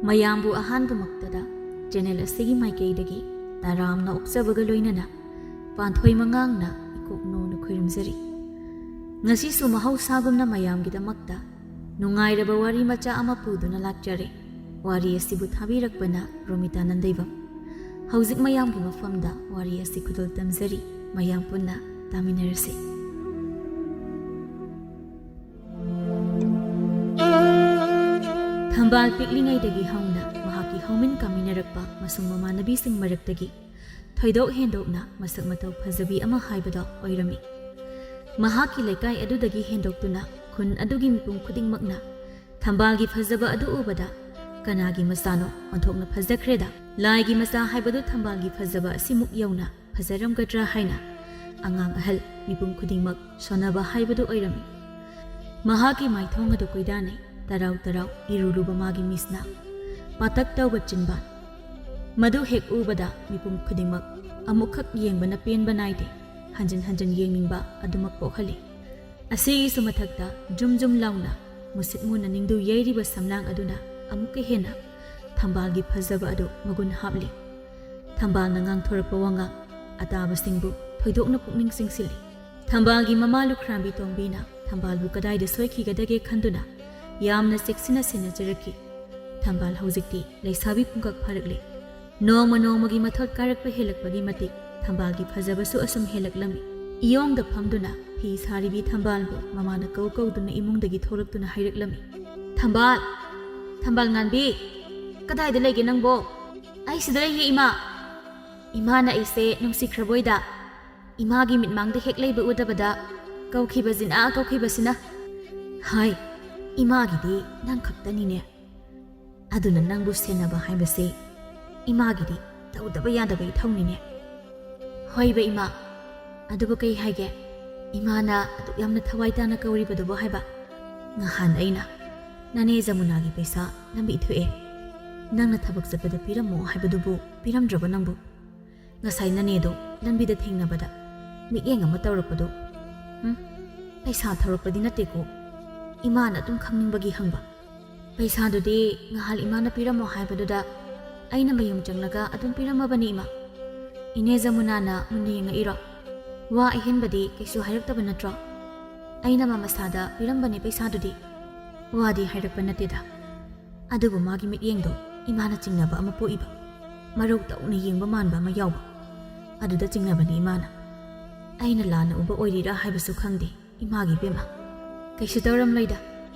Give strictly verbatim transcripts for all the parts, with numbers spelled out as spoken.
ꯃꯌꯥꯝꯕꯨ ꯑꯍꯥꯟꯕꯃꯛꯇꯗ ꯆꯦꯅꯦꯜ ꯑꯁꯤꯒꯤ ꯃꯥꯏꯀꯩꯗꯒꯤ ꯇꯔꯥꯝꯅ ꯑꯣꯛꯆꯕꯒ ꯂꯣꯏꯅꯅ ꯄꯥꯟꯊꯣꯏ ꯃꯉꯥꯡꯅ ꯏꯀꯣꯛ ꯅꯣꯅ ꯈꯨꯔꯨꯝꯖꯔꯤ꯫ ꯉꯁꯤꯁꯨ ꯃꯍꯧꯁꯥꯒꯨꯝꯅ ꯃꯌꯥꯝꯒꯤꯗꯃꯛꯇ ꯅꯨꯡꯉꯥꯏꯔꯕ ꯋꯥꯔꯤ ꯃꯆꯥ ꯑꯃ ꯄꯨꯗꯨꯅ ꯂꯥꯛꯆꯔꯦ꯫ ꯋꯥꯔꯤ ꯑꯁꯤꯕꯨ ꯊꯥꯕꯤꯔꯛꯄꯅ ꯔꯣꯃꯤꯇꯥ ꯅꯟꯗꯩꯕꯝ꯫ ꯍꯧꯖꯤꯛ ꯃꯌꯥꯝꯒꯤ ꯃꯐꯝꯗ ꯋꯥꯔꯤ ꯑꯁꯤ ꯈꯨꯗꯣꯜ ꯇꯝꯖꯔꯤ꯫ ꯃꯌꯥꯝ ꯄꯨꯟꯅ ꯇꯥꯃꯤꯟꯅꯔꯁꯤ꯫ ꯊꯝꯕꯥꯜ ꯄꯤꯛꯂꯤꯉꯩꯗꯒꯤ ꯍꯧꯅ ꯃꯍꯥꯛꯀꯤ ꯍꯧꯃꯤꯟ ꯀꯥꯃꯤꯟꯅꯔꯛꯄ ꯃꯁꯨꯡ ꯃꯃꯥꯟꯅꯕꯤꯁꯤꯡ ꯃꯔꯛꯇꯒꯤ ꯊꯣꯏꯗꯣꯛ ꯍꯦꯟꯗꯣꯛꯅ ꯃꯁꯛ ꯃꯇꯧ ꯐꯖꯕꯤ ꯑꯃ ꯍꯥꯏꯕꯗꯣ ꯑꯣꯏꯔꯝꯃꯤ꯫ ꯃꯍꯥꯛꯀꯤ ꯂꯩꯀꯥꯏ ꯑꯗꯨꯗꯒꯤ ꯍꯦꯟꯗꯣꯛꯇꯨꯅ ꯈꯨꯟ ꯑꯗꯨꯒꯤ ꯃꯤꯄꯨꯝ ꯈꯨꯗꯤꯡꯃꯛꯅ ꯊꯝꯕꯥꯜꯒꯤ ꯐꯖꯕ ꯑꯗꯨ ꯎꯕꯗ "ꯀꯅꯥꯒꯤ ꯃꯆꯥꯅꯣ? ꯑꯣꯟꯊꯣꯛꯅ ꯐꯖꯈ꯭ꯔꯦꯗ꯫ ꯂꯥꯏꯒꯤ ꯃꯆꯥ ꯍꯥꯏꯕꯗꯨ ꯊꯝꯕꯥꯜꯒꯤ ꯐꯖꯕ ꯑꯁꯤꯃꯨꯛ ꯌꯧꯅ ꯐꯖꯔꯝꯒꯗ꯭ꯔꯥ?" ꯍꯥꯏꯅ ꯑꯉꯥꯡ ꯑꯍꯜ ꯃꯤꯄꯨꯝ ꯈꯨꯗꯤꯡꯃꯛ ꯁꯣꯟꯅꯕ ꯍꯥꯏꯕꯗꯨ ꯑꯣꯏꯔꯝꯃꯤ꯫ ꯃꯍꯥꯛꯀꯤ ꯃꯥꯏꯊꯣꯡ ꯑꯗꯨ ꯀꯣꯏꯗꯥꯅꯩ꯫ ꯇꯔꯥꯎ ꯇꯔꯥꯎ ꯏꯔꯨ ꯂꯨꯕ ꯃꯥꯒꯤ ꯃꯤꯠꯁꯅ ꯄꯥꯇꯛ ꯇꯧꯕ ꯆꯤꯟꯕꯥꯟ꯫ ꯃꯗꯨ ꯍꯦꯛ ꯎꯕꯗ ꯃꯤꯄꯨꯝ ꯈꯨꯗꯤꯡꯃꯛ ꯑꯃꯨꯛꯈꯛ ꯌꯦꯡꯕꯅ ꯄꯦꯟꯕ ꯅꯥꯏꯗꯦ꯫ ꯍꯟꯖꯤꯟ ꯍꯟꯖꯤꯟ ꯌꯦꯡꯅꯤꯡꯕ ꯑꯗꯨꯃꯛ ꯄꯣꯛꯍꯜꯂꯤ꯫ ꯑꯁꯤꯒꯤꯁꯨ ꯃꯊꯛꯇ ꯖꯨꯝ ꯖꯨꯝ ꯂꯥꯎꯅ ꯃꯨꯁꯤꯠ ꯃꯨꯅ ꯅꯤꯡꯗꯨ ꯌꯩꯔꯤꯕ ꯁꯝꯂꯥꯡ ꯑꯗꯨꯅ ꯑꯃꯨꯛꯀ ꯍꯦꯟꯅ ꯊꯝꯕꯥꯜꯒꯤ ꯐꯖꯕ ꯑꯗꯨ ꯃꯒꯨꯟ ꯍꯥꯞꯂꯤ꯫ ꯊꯝꯕꯥꯜꯅ ꯉꯥꯡꯊꯣꯔꯛꯄ ꯋꯥꯉꯥꯡ, ꯑꯇꯥꯕꯁꯤꯡꯕꯨ ꯊꯣꯏꯗꯣꯛꯅ ꯄꯨꯛꯅꯤꯡ ꯆꯤꯡꯁꯤꯜꯂꯤ꯫ ꯊꯝꯕꯥꯜꯒꯤ ꯃꯃꯥ ꯂꯨꯈ꯭ꯔꯥꯝꯕꯤ ꯇꯣꯝꯕꯤꯅ ꯊꯝꯕꯥꯜꯕꯨ ꯀꯗꯥꯏꯗ ꯁꯣꯏꯈꯤꯒꯗꯒꯦ ꯈꯟꯗꯨꯅ ꯌꯥꯝꯅ ꯆꯦꯛꯁꯤꯟꯅ ꯁꯦꯟꯅꯖꯔꯛꯈꯤ꯫ ꯊꯝꯕꯥꯜ ꯍꯧꯖꯤꯛꯇꯤ ꯂꯩꯁꯥꯕꯤ ꯄꯨꯡꯀꯛ ꯐꯥꯔꯛꯂꯦ꯫ ꯅꯣꯡꯃ ꯅꯣꯡꯃꯒꯤ ꯃꯊꯣꯠ ꯀꯥꯔꯛꯄ ꯍꯦꯜꯂꯛꯄꯒꯤ ꯃꯇꯤꯛ ꯊꯝꯕꯥꯜꯒꯤ ꯐꯖꯕꯁꯨ ꯑꯁꯨꯝ ꯍꯦꯜꯂꯛꯂꯝꯃꯤ꯫ ꯏꯌꯣꯡꯗ ꯐꯝꯗꯨꯅ ꯐꯤ ꯁꯥꯔꯤꯕꯤ ꯊꯝꯕꯥꯜꯕꯨ ꯃꯃꯥꯅ ꯀꯧ ꯀꯧꯗꯨꯅ ꯏꯃꯨꯡꯗꯒꯤ ꯊꯣꯛꯂꯛꯇꯨꯅ ꯍꯥꯏꯔꯛꯂꯝꯃꯤ꯫ "ꯊꯝꯕꯥꯜ, ꯊꯝꯕꯥꯜ ꯉꯥꯟꯕꯤ, ꯀꯗꯥꯏꯗ ꯂꯩꯒꯦ ꯅꯪꯕꯣ?" "ꯑꯩ ꯁꯤꯗ ꯂꯩꯌꯦ, ꯏꯃꯥ꯫ ꯏꯃꯥꯅ ꯑꯩꯁꯦ ꯅꯨꯡꯁꯤꯈ꯭ꯔꯕꯣꯏꯗ ꯏꯃꯥꯒꯤ ꯃꯤꯠꯃꯥꯡꯗ ꯍꯦꯛ ꯂꯩꯕ ꯎꯗꯕꯗ ꯀꯧꯈꯤꯕꯁꯤꯅ, ꯀꯧꯈꯤꯕꯁꯤꯅ꯫ ꯍꯥꯏ, ꯏꯃꯥꯒꯤꯗꯤ ꯅꯪ ꯈꯛꯇꯅꯤꯅꯦ꯫ ꯑꯗꯨꯅ ꯅꯪꯕꯨ ꯁꯦꯟꯅꯕ ꯍꯥꯏꯕꯁꯦ ꯏꯃꯥꯒꯤꯗꯤ ꯇꯧꯗꯕ ꯌꯥꯗꯕ ꯏꯊꯧꯅꯤꯅꯦ꯫" "ꯍꯣꯏꯕ ꯏꯃꯥ, ꯑꯗꯨꯕꯨ ꯀꯩ ꯍꯥꯏꯒꯦ? ꯏꯃꯥꯅ ꯑꯗꯨꯛ ꯌꯥꯝꯅ ꯊꯋꯥꯏ ꯇꯥꯅ ꯀꯧꯔꯤꯕꯗꯨꯕꯨ ꯍꯥꯏꯕ꯫ ꯉꯍꯥꯟ ꯑꯩꯅ ꯅꯅꯦ ꯖꯃꯨꯅꯥꯒꯤ ꯄꯩꯁꯥ ꯂꯝꯕꯤ ꯊꯣꯛꯑꯦ, ꯅꯪꯅ ꯊꯕꯛ ꯆꯠꯄꯗ ꯄꯤꯔꯝꯃꯣ ꯍꯥꯏꯕꯗꯨꯕꯨ ꯄꯤꯔꯝꯗ꯭ꯔꯕ ꯅꯪꯕꯨ? ꯉꯁꯥꯏ ꯅꯅꯦꯗꯣ ꯂꯝꯕꯤꯗ ꯊꯦꯡꯅꯕꯗ ꯃꯤꯠꯌꯦꯡ ꯑꯃ ꯇꯧꯔꯛꯄꯗꯣ, ꯎꯝ, ꯄꯩꯁꯥ ꯊꯧꯔꯛꯄꯗꯤ ꯅꯠꯇꯦꯀꯣ, ꯏꯃꯥꯅ ꯑꯗꯨꯝ ꯈꯪꯅꯤꯡꯕꯒꯤ ꯍꯪꯕ꯫ "ꯄꯩꯁꯥꯗꯨꯗꯤ ꯉꯍꯥꯟ ꯏꯃꯥꯅ ꯄꯤꯔꯝꯃꯣ ꯍꯥꯏꯕꯗꯨꯗ ꯑꯩꯅ ꯃꯌꯨꯝ ꯆꯪꯂꯒ ꯑꯗꯨꯝ ꯄꯤꯔꯝꯃꯕꯅꯤ, ꯏꯃꯥ꯫ ꯏꯅꯦ ꯖꯃꯨꯅꯥꯅ ꯃꯨꯟꯅ ꯌꯦꯡꯉꯛꯏꯔꯣ? ꯋꯥ ꯑꯍꯦꯟꯕꯗꯤ ꯀꯩꯁꯨ ꯍꯥꯏꯔꯛꯇꯕ ꯅꯠꯇ꯭ꯔꯣ? ꯑꯩꯅ ꯃꯃꯁꯥꯗ ꯄꯤꯔꯝꯕꯅꯤ ꯄꯩꯁꯥꯗꯨꯗꯤ꯫ ꯋꯥꯗꯤ ꯍꯥꯏꯔꯛꯄ ꯅꯠꯇꯦꯗ꯫ ꯑꯗꯨꯕꯨ ꯃꯥꯒꯤ ꯃꯤꯠꯌꯦꯡꯗꯣ ꯏꯃꯥꯅ ꯆꯤꯡꯅꯕ ꯑꯃ ꯄꯣꯛꯏꯕ꯫ ꯃꯔꯧ ꯇꯧꯅ ꯌꯦꯡꯕ ꯃꯥꯟꯕ ꯑꯃ ꯌꯥꯎꯕ꯫ ꯑꯗꯨꯗ ꯆꯤꯡꯅꯕꯅꯤ ꯏꯃꯥꯅ꯫ ꯑꯩꯅ ꯂꯥꯟꯅ ꯎꯕ ꯑꯣꯏꯔꯤꯔꯥ ꯍꯥꯏꯕꯁꯨ ꯈꯪꯗꯦ, ꯏꯃꯥꯒꯤ ꯏꯕꯦꯝꯃ꯫ ꯀꯩꯁꯨ ꯇꯧꯔꯝꯂꯣꯏꯗ꯫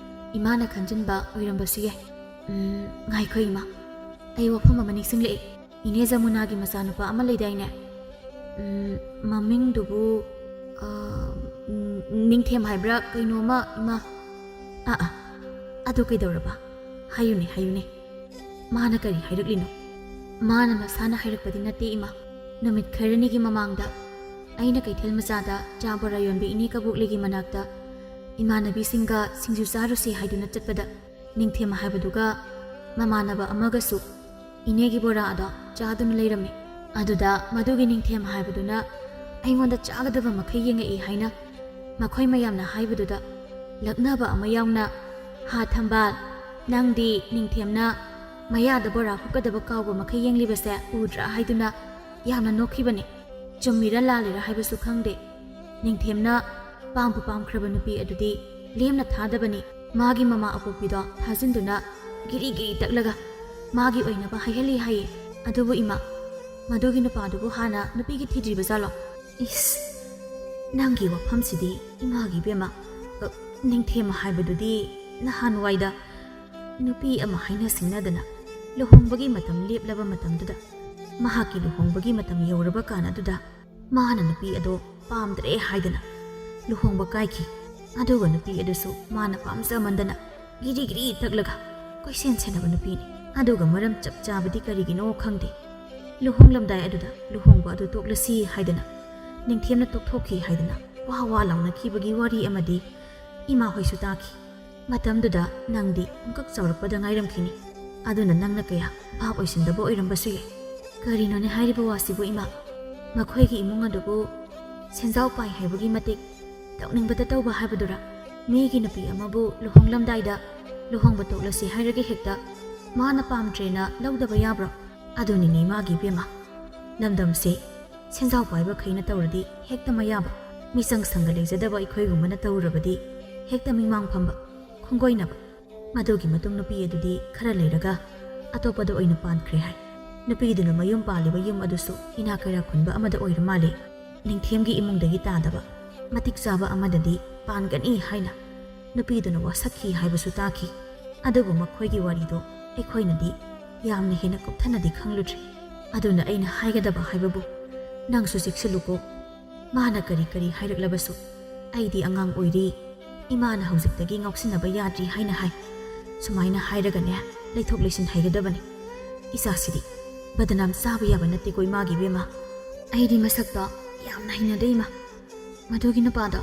ꯏꯃꯥꯅ ꯈꯟꯖꯤꯟꯕ ꯑꯣꯏꯔꯝꯕꯁꯨ ꯌꯥꯏ꯫ ꯎꯝ, ꯉꯥꯏꯈꯣ ꯏꯃꯥ, ꯑꯩ ꯋꯥꯐꯝ ꯑꯃ ꯅꯤꯡꯁꯤꯡꯂꯛꯑꯦ꯫ ꯏꯅꯦ ꯖꯃꯨꯅꯥꯒꯤ ꯃꯆꯥꯅꯨꯄꯥ ꯑꯃ ꯂꯩꯗꯥꯏꯅꯦ? ꯎꯝ, ꯃꯃꯤꯡꯗꯨꯕꯨ, ꯑ, ꯎꯝ, ꯅꯤꯡꯊꯦꯝ ꯍꯥꯏꯕ꯭ꯔꯥ ꯀꯩꯅꯣꯃ, ꯏꯃꯥ꯫ ꯑꯥ, ꯑꯥ, ꯑꯗꯨ ꯀꯩꯗꯧꯔꯕ? ꯍꯥꯏꯌꯨꯅꯦ, ꯍꯥꯏꯌꯨꯅꯦ꯫ ꯃꯥꯅ ꯀꯔꯤ ꯍꯥꯏꯔꯛꯂꯤꯅꯣ? ꯃꯥꯅ ꯃꯁꯥꯅ ꯍꯥꯏꯔꯛꯄꯗꯤ ꯅꯠꯇꯦ, ꯏꯃꯥ꯫ ꯅꯨꯃꯤꯠ ꯈꯔꯅꯤꯒꯤ ꯃꯃꯥꯡꯗ ꯑꯩꯅ ꯀꯩꯊꯦꯜ ꯃꯆꯥꯗ ꯆꯥ ꯕꯣꯔꯥ ꯌꯣꯟꯕꯤ ꯏꯅꯦ ꯀꯕꯣꯛꯂꯤꯒꯤ ꯃꯅꯥꯛꯇ ꯏꯃꯥꯟꯅꯕꯤꯁꯤꯡꯒ ꯁꯤꯡꯖꯨ ꯆꯥꯔꯨꯁꯤ ꯍꯥꯏꯗꯨꯅ ꯆꯠꯄꯗ, ꯅꯤꯡꯊꯦꯝ ꯍꯥꯏꯕꯗꯨꯒ ꯃꯃꯥꯟꯅꯕ ꯑꯃꯒꯁꯨ ꯏꯅꯦꯒꯤ ꯕꯣꯔꯥ ꯑꯗꯣ ꯆꯥꯗꯨꯅ ꯂꯩꯔꯝꯃꯤ꯫ ꯑꯗꯨꯗ ꯃꯗꯨꯒꯤ ꯅꯤꯡꯊꯦꯝ ꯍꯥꯏꯕꯗꯨꯅ ꯑꯩꯉꯣꯟꯗ ꯆꯥꯒꯗꯕ ꯃꯈꯩ ꯌꯦꯡꯉꯛꯏ ꯍꯥꯏꯅ ꯃꯈꯣꯏ ꯃꯌꯥꯝꯅ ꯍꯥꯏꯕꯗꯨꯗ ꯂꯛꯅꯕ ꯑꯃ ꯌꯥꯎꯅ, "ꯍꯥ ꯊꯝꯕꯥꯜ, ꯅꯪꯗꯤ ꯅꯤꯡꯊꯦꯝꯅ ꯃꯌꯥꯗ ꯕꯣꯔꯥ ꯍꯨꯛꯀꯗꯕ ꯀꯥꯎꯕ ꯃꯈꯩ ꯌꯦꯡꯂꯤꯕꯁꯦ ꯎꯗ꯭ꯔꯥ?" ꯍꯥꯏꯗꯨꯅ ꯌꯥꯝꯅ ꯅꯣꯛꯈꯤꯕꯅꯤ꯫ ꯆꯨꯝꯃꯤꯔ ꯂꯥꯜꯂꯤꯔ ꯍꯥꯏꯕꯁꯨ ꯈꯪꯗꯦ꯫ ꯅꯤꯡꯊꯦꯝꯅ ꯄꯥꯝꯕꯨ ꯄꯥꯝꯈ꯭ꯔꯕ ꯅꯨꯄꯤ ꯑꯗꯨꯗꯤ ꯂꯦꯝꯅ ꯊꯥꯗꯕꯅꯤ꯫ ꯃꯥꯒꯤ ꯃꯃꯥ ꯑꯄꯣꯛꯄꯤꯗꯣ ꯊꯥꯖꯤꯟꯗꯨꯅ ꯒꯤꯔꯤ ꯒꯤꯔꯤ ꯇꯛꯂꯒ ꯃꯥꯒꯤ ꯑꯣꯏꯅꯕ ꯍꯥꯏꯍꯜꯂꯤ ꯍꯥꯏꯌꯦ꯫ ꯑꯗꯨꯕꯨ ꯏꯃꯥ, ꯃꯗꯨꯒꯤ ꯅꯨꯄꯥꯗꯨꯕꯨ ꯍꯥꯟꯅ ꯅꯨꯄꯤꯒꯤ ꯊꯤꯗ꯭ꯔꯤꯕ ꯖꯥꯠꯂꯣ? ꯏꯁ, ꯅꯪꯒꯤ ꯋꯥꯐꯝꯁꯤꯗꯤ ꯏꯃꯥꯒꯤ ꯏꯕꯦꯝꯃ, ꯑ, ꯅꯤꯡꯊꯦꯝ ꯍꯥꯏꯕꯗꯨꯗꯤ ꯅꯍꯥꯟꯋꯥꯏꯗ ꯅꯨꯄꯤ ꯑꯃ ꯍꯥꯏꯅ ꯁꯤꯡꯅꯗꯅ ꯂꯨꯍꯣꯡꯕꯒꯤ ꯃꯇꯝ ꯂꯦꯞꯂꯕ ꯃꯇꯝꯗꯨꯗ, ꯃꯍꯥꯛꯀꯤ ꯂꯨꯍꯣꯡꯕꯒꯤ ꯃꯇꯝ ꯌꯧꯔꯕ ꯀꯥꯟ ꯑꯗꯨꯗ ꯃꯥꯅ ꯅꯨꯄꯤ ꯑꯗꯣ ꯄꯥꯝꯗ꯭ꯔꯦ ꯍꯥꯏꯗꯅ ꯂꯨꯍꯣꯡꯕ ꯀꯥꯏꯈꯤ꯫ ꯑꯗꯨꯒ ꯅꯨꯄꯤ ꯑꯗꯨꯁꯨ ꯃꯥꯅ ꯄꯥꯝꯖꯃꯟꯗꯅ ꯒꯤꯔꯤ ꯒꯤꯔꯤ ꯇꯛꯂꯒ ꯀꯣꯏꯁꯦꯟ ꯁꯦꯟꯅꯕ ꯅꯨꯄꯤꯅꯤ꯫ ꯑꯗꯨꯒ ꯃꯔꯝ ꯆꯞ ꯆꯥꯕꯗꯤ ꯀꯔꯤꯒꯤꯅꯣ ꯈꯪꯗꯦ, ꯂꯨꯍꯣꯡꯂꯝꯗꯥꯏ ꯑꯗꯨꯗ ꯂꯨꯍꯣꯡꯕ ꯑꯗꯨ ꯇꯣꯛꯂꯁꯤ ꯍꯥꯏꯗꯅ ꯅꯤꯡꯊꯦꯝꯅ ꯇꯣꯛꯊꯣꯛꯈꯤ ꯍꯥꯏꯗꯅ ꯋꯥ ꯋꯥ ꯂꯥꯎꯅꯈꯤꯕꯒꯤ ꯋꯥꯔꯤ ꯑꯃꯗꯤ ꯏꯃꯥ ꯍꯣꯏꯁꯨ ꯇꯥꯈꯤ꯫ ꯃꯇꯝꯗꯨꯗ ꯅꯪꯗꯤ ꯄꯨꯡꯀꯛ ꯆꯥꯎꯔꯛꯄꯗ ꯉꯥꯏꯔꯝꯈꯤꯅꯤ꯫ ꯑꯗꯨꯅ ꯅꯪꯅ ꯀꯌꯥ ꯚꯥꯞ ꯑꯣꯏꯁꯤꯟꯗꯕ ꯑꯣꯏꯔꯝꯕꯁꯨ ꯌꯥꯏ꯫ ꯀꯔꯤꯅꯣꯅꯦ ꯍꯥꯏꯔꯤꯕ ꯋꯥꯁꯤꯕꯨ, ꯏꯃꯥ? ꯃꯈꯣꯏꯒꯤ ꯏꯃꯨꯡ ꯑꯗꯨꯕꯨ ꯁꯦꯟꯖꯥꯎ ꯄꯥꯏ ꯍꯥꯏꯕꯒꯤ ꯃꯇꯤꯛ ꯇꯧꯅꯤꯡꯕꯗ ꯇꯧꯕ ꯍꯥꯏꯕꯗꯨꯔꯥ? ꯃꯤꯒꯤ ꯅꯨꯄꯤ ꯑꯃꯕꯨ ꯂꯨꯍꯣꯡꯂꯝꯗꯥꯏꯗ ꯂꯨꯍꯣꯡꯕ ꯇꯣꯛꯂꯁꯤ ꯍꯥꯏꯔꯒ ꯍꯦꯛꯇ ꯃꯥꯅ ꯄꯥꯝꯗ꯭ꯔꯦꯅ ꯂꯧꯗꯕ ꯌꯥꯕ꯭ꯔꯣ? ꯑꯗꯨꯅꯤꯅꯦ ꯃꯥꯒꯤ ꯏꯕꯦꯝꯃ, ꯂꯝꯗꯝꯁꯦ ꯁꯦꯟꯖꯥꯎ ꯄꯥꯏꯕꯈꯩꯅ ꯇꯧꯔꯗꯤ ꯍꯦꯛꯇ ꯃꯌꯥꯕ, ꯃꯤꯆꯪ ꯁꯪꯒ ꯂꯩꯖꯗꯕ ꯑꯩꯈꯣꯏꯒꯨꯝꯕꯅ ꯇꯧꯔꯕꯗꯤ ꯍꯦꯛꯇ ꯃꯤꯃꯥꯡ ꯐꯝꯕ, ꯈꯣꯡꯒꯣꯏꯅꯕ꯫ ꯃꯗꯨꯒꯤ ꯃꯇꯨꯡ ꯅꯨꯄꯤ ꯑꯗꯨꯗꯤ ꯈꯔ ꯂꯩꯔꯒ ꯑꯇꯣꯞꯄꯗ ꯑꯣꯏꯅ ꯄꯥꯟꯈ꯭ꯔꯦ ꯍꯥꯏ꯫ ꯅꯨꯄꯤꯗꯨꯅ ꯃꯌꯨꯝ ꯄꯥꯜꯂꯤꯕ ꯌꯨꯝ ꯑꯗꯨꯁꯨ ꯏꯅꯥꯛ ꯀꯩꯔꯥꯛ ꯈꯨꯟꯕ ꯑꯃꯗ ꯑꯣꯏꯔ ꯃꯥꯜꯂꯦ꯫ ꯅꯤꯡꯊꯦꯝꯒꯤ ꯏꯃꯨꯡꯗꯒꯤ ꯇꯥꯗꯕ ꯃꯇꯤꯛ ꯆꯥꯕ ꯑꯃꯗꯗꯤ ꯄꯥꯟꯒꯅꯤ ꯍꯥꯏꯅ ꯅꯨꯄꯤꯗꯨꯅ ꯋꯥꯁꯛꯈꯤ ꯍꯥꯏꯕꯁꯨ ꯇꯥꯈꯤ꯫ ꯑꯗꯨꯕꯨ ꯃꯈꯣꯏꯒꯤ ꯋꯥꯔꯤꯗꯣ ꯑꯩꯈꯣꯏꯅꯗꯤ ꯌꯥꯝꯅ ꯍꯦꯟꯅ ꯀꯨꯞꯊꯅꯗꯤ ꯈꯪꯂꯨꯗ꯭ꯔꯦ꯫ ꯑꯗꯨꯅ ꯑꯩꯅ ꯍꯥꯏꯒꯗꯕ ꯍꯥꯏꯕꯕꯨ, ꯅꯪꯁꯨ ꯆꯦꯛꯁꯤꯜꯂꯨꯀꯣ꯫ ꯃꯥꯅ ꯀꯔꯤ ꯀꯔꯤ ꯍꯥꯏꯔꯛꯂꯕꯁꯨ, ꯑꯩꯗꯤ ꯑꯉꯥꯡ ꯑꯣꯏꯔꯤ, ꯏꯃꯥꯅ ꯍꯧꯖꯤꯛꯇꯒꯤ ꯉꯥꯎꯁꯤꯟꯅꯕ ꯌꯥꯗ꯭ꯔꯤ ꯍꯥꯏꯅ ꯍꯥꯏ꯫ ꯁꯨꯃꯥꯏꯅ ꯍꯥꯏꯔꯒꯅꯦ, ꯂꯩꯊꯣꯛ ꯂꯩꯁꯤꯟ ꯍꯩꯒꯗꯕꯅꯤ꯫ ꯏꯆꯥꯁꯤꯗꯤ ꯕꯗꯅꯥꯝ ꯆꯥꯕ ꯌꯥꯕ ꯅꯠꯇꯦꯀꯣ ꯏꯃꯥꯒꯤ ꯏꯕꯦꯝꯃ꯫ ꯑꯩꯗꯤ ꯃꯁꯛꯇꯣ ꯌꯥꯝꯅ ꯍꯩꯅꯗꯦ ꯏꯃꯥ꯫ ꯃꯗꯨꯒꯤ ꯅꯨꯄꯥꯗꯣ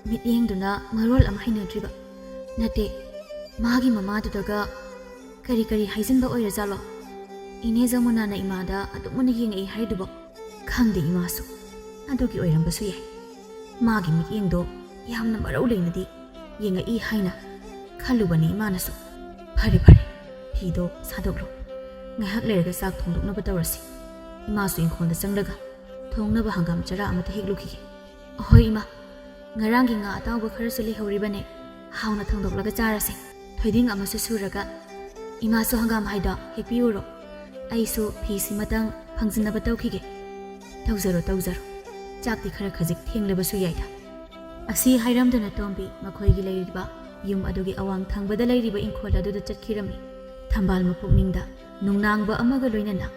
ꯃꯤꯠꯌꯦꯡꯗꯨꯅ ꯃꯔꯣꯜ ꯑꯃ ꯍꯩꯅꯗ꯭ꯔꯤꯕ꯫ ꯅꯠꯇꯦ, ꯃꯥꯒꯤ ꯃꯃꯥꯗꯨꯗꯒ ꯀꯔꯤ ꯀꯔꯤ ꯍꯥꯏꯖꯤꯟꯕ ꯑꯣꯏꯔꯖꯥꯠꯂꯣ? ꯏꯅꯦ ꯖꯃꯨꯅꯥꯅ ꯏꯃꯥꯗ ꯑꯗꯨꯝ ꯃꯨꯟꯅ ꯌꯦꯡꯉꯛꯏ ꯍꯥꯏꯗꯨꯕꯣ? ꯈꯪꯗꯦ ꯏꯃꯥꯁꯨ, ꯑꯗꯨꯒꯤ ꯑꯣꯏꯔꯝꯕꯁꯨ ꯌꯥꯏ꯫ ꯃꯥꯒꯤ ꯃꯤꯠꯌꯦꯡꯗꯣ ꯌꯥꯝꯅ ꯃꯔꯧ ꯂꯩꯅꯗꯤ ꯌꯦꯡꯉꯛꯏ ꯍꯥꯏꯅ ꯈꯜꯂꯨꯕꯅꯤ ꯏꯃꯥꯅꯁꯨ꯫ ꯐꯔꯦ ꯐꯔꯦ, ꯐꯤꯗꯣ ꯁꯥꯗꯣꯛꯂꯣ, ꯉꯥꯏꯍꯥꯛ ꯂꯩꯔꯒ ꯆꯥꯛ ꯊꯣꯡꯗꯣꯛꯅꯕ ꯇꯧꯔꯁꯤ꯫ ꯏꯃꯥꯁꯨ ꯏꯪꯈꯣꯜꯗ ꯆꯪꯂꯒ ꯊꯣꯡꯅꯕ ꯍꯪꯒꯥꯝ ꯆꯔꯥ ꯑꯃꯇ ꯍꯦꯛꯂꯨꯈꯤꯒꯦ꯫ ꯑꯍꯣꯏ ꯏꯃꯥ, ꯉꯔꯥꯡꯒꯤ ꯉꯥ ꯑꯇꯥꯎꯕ ꯈꯔꯁꯨ ꯂꯩꯍꯧꯔꯤꯕꯅꯦ, ꯍꯥꯎꯅ ꯊꯣꯡꯗꯣꯛꯂꯒ ꯆꯥꯔꯁꯦ꯫ ꯊꯣꯏꯗꯤꯡ ꯑꯃꯁꯨ ꯁꯨꯔꯒ ꯏꯃꯥꯁꯨ ꯍꯪꯒꯥꯝ ꯍꯥꯏꯗꯣ ꯍꯦꯛꯄꯤꯎꯔꯣ꯫ ꯑꯩꯁꯨ ꯐꯤꯁꯤꯃꯇꯪ ꯐꯪꯖꯤꯟꯅꯕ ꯇꯧꯈꯤꯒꯦ꯫ ꯇꯧꯖꯔꯣ ꯇꯧꯖꯔꯣ, ꯆꯥꯛꯇꯤ ꯈꯔ ꯈꯖꯤꯛ ꯊꯦꯡꯂꯕꯁꯨ ꯌꯥꯏꯗ꯫ ꯑꯁꯤ ꯍꯥꯏꯔꯝꯗꯨꯅ ꯇꯣꯝꯕꯤ ꯃꯈꯣꯏꯒꯤ ꯂꯩꯔꯤꯕ ꯌꯨꯝ ꯑꯗꯨꯒꯤ ꯑꯋꯥꯡ ꯊꯪꯕꯗ ꯂꯩꯔꯤꯕ ꯏꯪꯈꯣꯜ ꯑꯗꯨꯗ ꯆꯠꯈꯤꯔꯝꯃꯤ꯫ ꯊꯝꯕꯥꯜ ꯃꯄꯨꯛꯅꯤꯡꯗ ꯅꯨꯡꯅꯥꯡꯕ ꯑꯃꯒ ꯂꯣꯏꯅꯅ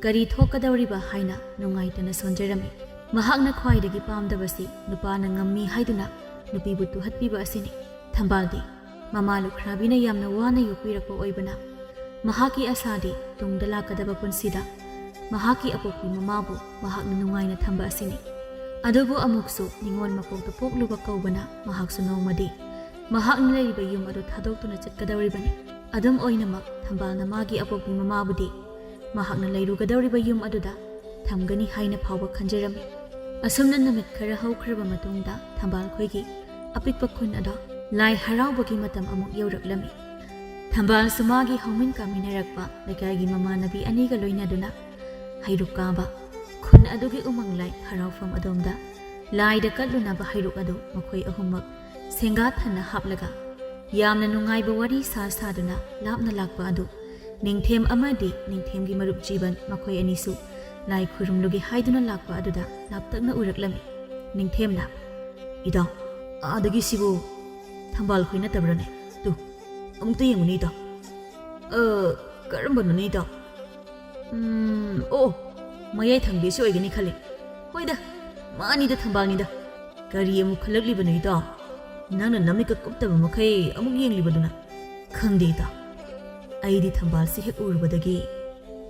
ꯀꯔꯤ ꯊꯣꯛꯀꯗꯧꯔꯤꯕ ꯍꯥꯏꯅ ꯅꯨꯡꯉꯥꯏꯇꯅ ꯁꯣꯟꯖꯔꯝꯃꯤ꯫ ꯃꯍꯥꯛꯅ ꯈ꯭ꯋꯥꯏꯗꯒꯤ ꯄꯥꯝꯗꯕꯁꯤ ꯅꯨꯄꯥꯅ ꯉꯝꯃꯤ ꯍꯥꯏꯗꯨꯅ ꯅꯨꯄꯤꯕꯨ ꯇꯨꯍꯠꯄꯤꯕ ꯑꯁꯤꯅꯤ꯫ ꯊꯝꯕꯥꯜꯗꯤ ꯃꯃꯥ ꯂꯨꯈ꯭ꯔꯥꯕꯤꯅ ꯌꯥꯝꯅ ꯋꯥꯅ ꯌꯣꯛꯄꯤꯔꯛꯄ ꯑꯣꯏꯕꯅ, ꯃꯍꯥꯛꯀꯤ ꯑꯁꯥꯗꯤ ꯇꯨꯡꯗ ꯂꯥꯛꯀꯗꯕ ꯄꯨꯟꯁꯤꯗ ꯃꯍꯥꯛꯀꯤ ꯑꯄꯣꯛꯄꯤ ꯃꯃꯥꯕꯨ ꯃꯍꯥꯛꯅ ꯅꯨꯡꯉꯥꯏꯅ ꯊꯝꯕ ꯑꯁꯤꯅꯤ꯫ ꯑꯗꯨꯕꯨ ꯑꯃꯨꯛꯁꯨ ꯅꯤꯉꯣꯜ ꯃꯄꯣꯛꯇ ꯄꯣꯛꯂꯨꯕ ꯀꯧꯕꯅ ꯃꯍꯥꯛꯁꯨ ꯅꯣꯡꯃꯗꯤ ꯃꯍꯥꯛꯅ ꯂꯩꯔꯤꯕ ꯌꯨꯝ ꯑꯗꯨ ꯊꯥꯗꯣꯛꯇꯨꯅ ꯆꯠꯀꯗꯧꯔꯤꯕꯅꯤ꯫ ꯑꯗꯨꯝ ꯑꯣꯏꯅꯃꯛ, ꯊꯝꯕꯥꯜꯅ ꯃꯥꯒꯤ ꯑꯄꯣꯛꯄꯤ ꯃꯃꯥꯕꯨꯗꯤ ꯃꯍꯥꯛꯅ ꯂꯩꯔꯨꯒꯗꯧꯔꯤꯕ ꯌꯨꯝ ꯑꯗꯨꯗ ꯊꯝꯒꯅꯤ ꯍꯥꯏꯅ ꯐꯥꯎꯕ ꯈꯟꯖꯔꯝꯃꯤ꯫ ꯑꯁꯨꯝꯅ ꯅꯨꯃꯤꯠ ꯈꯔ ꯍꯧꯈ꯭ꯔꯕ ꯃꯇꯨꯡꯗ, ꯊꯝꯕꯥꯜ ꯈꯣꯏꯒꯤ ꯑꯄꯤꯛꯄ ꯈꯨꯟ ꯑꯗꯣ ꯂꯥꯏ ꯍꯔꯥꯎꯕꯒꯤ ꯃꯇꯝ ꯑꯃꯨꯛ ꯌꯧꯔꯛꯂꯝꯃꯤ꯫ ꯊꯝꯕꯥꯜꯁꯨ ꯃꯥꯒꯤ ꯍꯧꯃꯤꯟ ꯀꯥꯃꯤꯟꯅꯔꯛꯄ ꯂꯩꯀꯥꯏꯒꯤ ꯃꯃꯥꯟꯅꯕꯤ ꯑꯅꯤꯒ ꯂꯣꯏꯅꯗꯨꯅ ꯍꯩꯔꯨꯛ ꯀꯥꯕ, ꯈꯨꯟ ꯑꯗꯨꯒꯤ ꯎꯃꯪ ꯂꯥꯏ ꯍꯔꯥꯎꯐꯝ ꯑꯗꯣꯝꯗ ꯂꯥꯏꯗ ꯀꯠꯂꯨꯅꯕ ꯍꯩꯔꯨꯛ ꯑꯗꯨ ꯃꯈꯣꯏ ꯑꯍꯨꯝꯃꯛ ꯁꯦꯡꯒꯥ ꯊꯟꯅ ꯍꯥꯞꯂꯒ ꯌꯥꯝꯅ ꯅꯨꯡꯉꯥꯏꯕ ꯋꯥꯔꯤ ꯁꯥ ꯁꯥꯗꯨꯅ ꯂꯥꯞꯅ ꯂꯥꯛꯄ ꯑꯗꯨ ꯅꯤꯡꯊꯦꯝ ꯑꯃꯗꯤ ꯅꯤꯡꯊꯦꯝꯒꯤ ꯃꯔꯨꯞ ꯖꯤꯕꯟ ꯃꯈꯣꯏ ꯑꯅꯤꯁꯨ ꯂꯥꯏ ꯈꯨꯔꯨꯝꯂꯨꯒꯦ ꯍꯥꯏꯗꯨꯅ ꯂꯥꯛꯄ ꯑꯗꯨꯗ ꯂꯥꯞꯇꯛꯅ ꯎꯔꯛꯂꯝꯃꯤ꯫ ꯅꯤꯡꯊꯦꯝꯅ, "ꯏꯇꯥꯎ, ꯑꯥꯗꯒꯤ ꯁꯤꯕꯨ ꯊꯝꯕꯥꯜ ꯈꯣꯏ ꯅꯠꯇꯕ꯭ꯔꯅꯦ? ꯇꯨ, ꯑꯃꯨꯛꯇ ꯌꯦꯡꯉꯨꯅꯦ ꯏꯇꯥꯎ꯫ ꯑ, ꯀꯔꯝꯕꯅꯣꯅꯦ ꯏꯇꯥꯎ? ꯎꯝ, ꯑꯣ, ꯃꯌꯥꯏ ꯊꯪꯕꯤꯁꯤ ꯑꯣꯏꯒꯅꯤ ꯈꯜꯂꯤ꯫ ꯍꯣꯏꯗ, ꯃꯥꯅꯤꯗ, ꯊꯝꯕꯥꯜꯅꯤꯗ꯫ ꯀꯔꯤ ꯑꯃꯨꯛ ꯈꯜꯂꯛꯂꯤꯕꯅꯣ ꯏꯇꯥꯎ? ꯅꯪꯅ ꯅꯃꯤꯠꯀ ꯀꯨꯞꯇꯕ ꯃꯈꯩ ꯑꯃꯨꯛ ꯌꯦꯡꯂꯤꯕꯗꯨꯅ?" "ꯈꯪꯗꯦ ꯏꯇꯥꯎ, ꯑꯩꯗꯤ ꯊꯝꯕꯥꯜꯁꯤ ꯍꯦꯛ ꯎꯔꯨꯕꯗꯒꯤ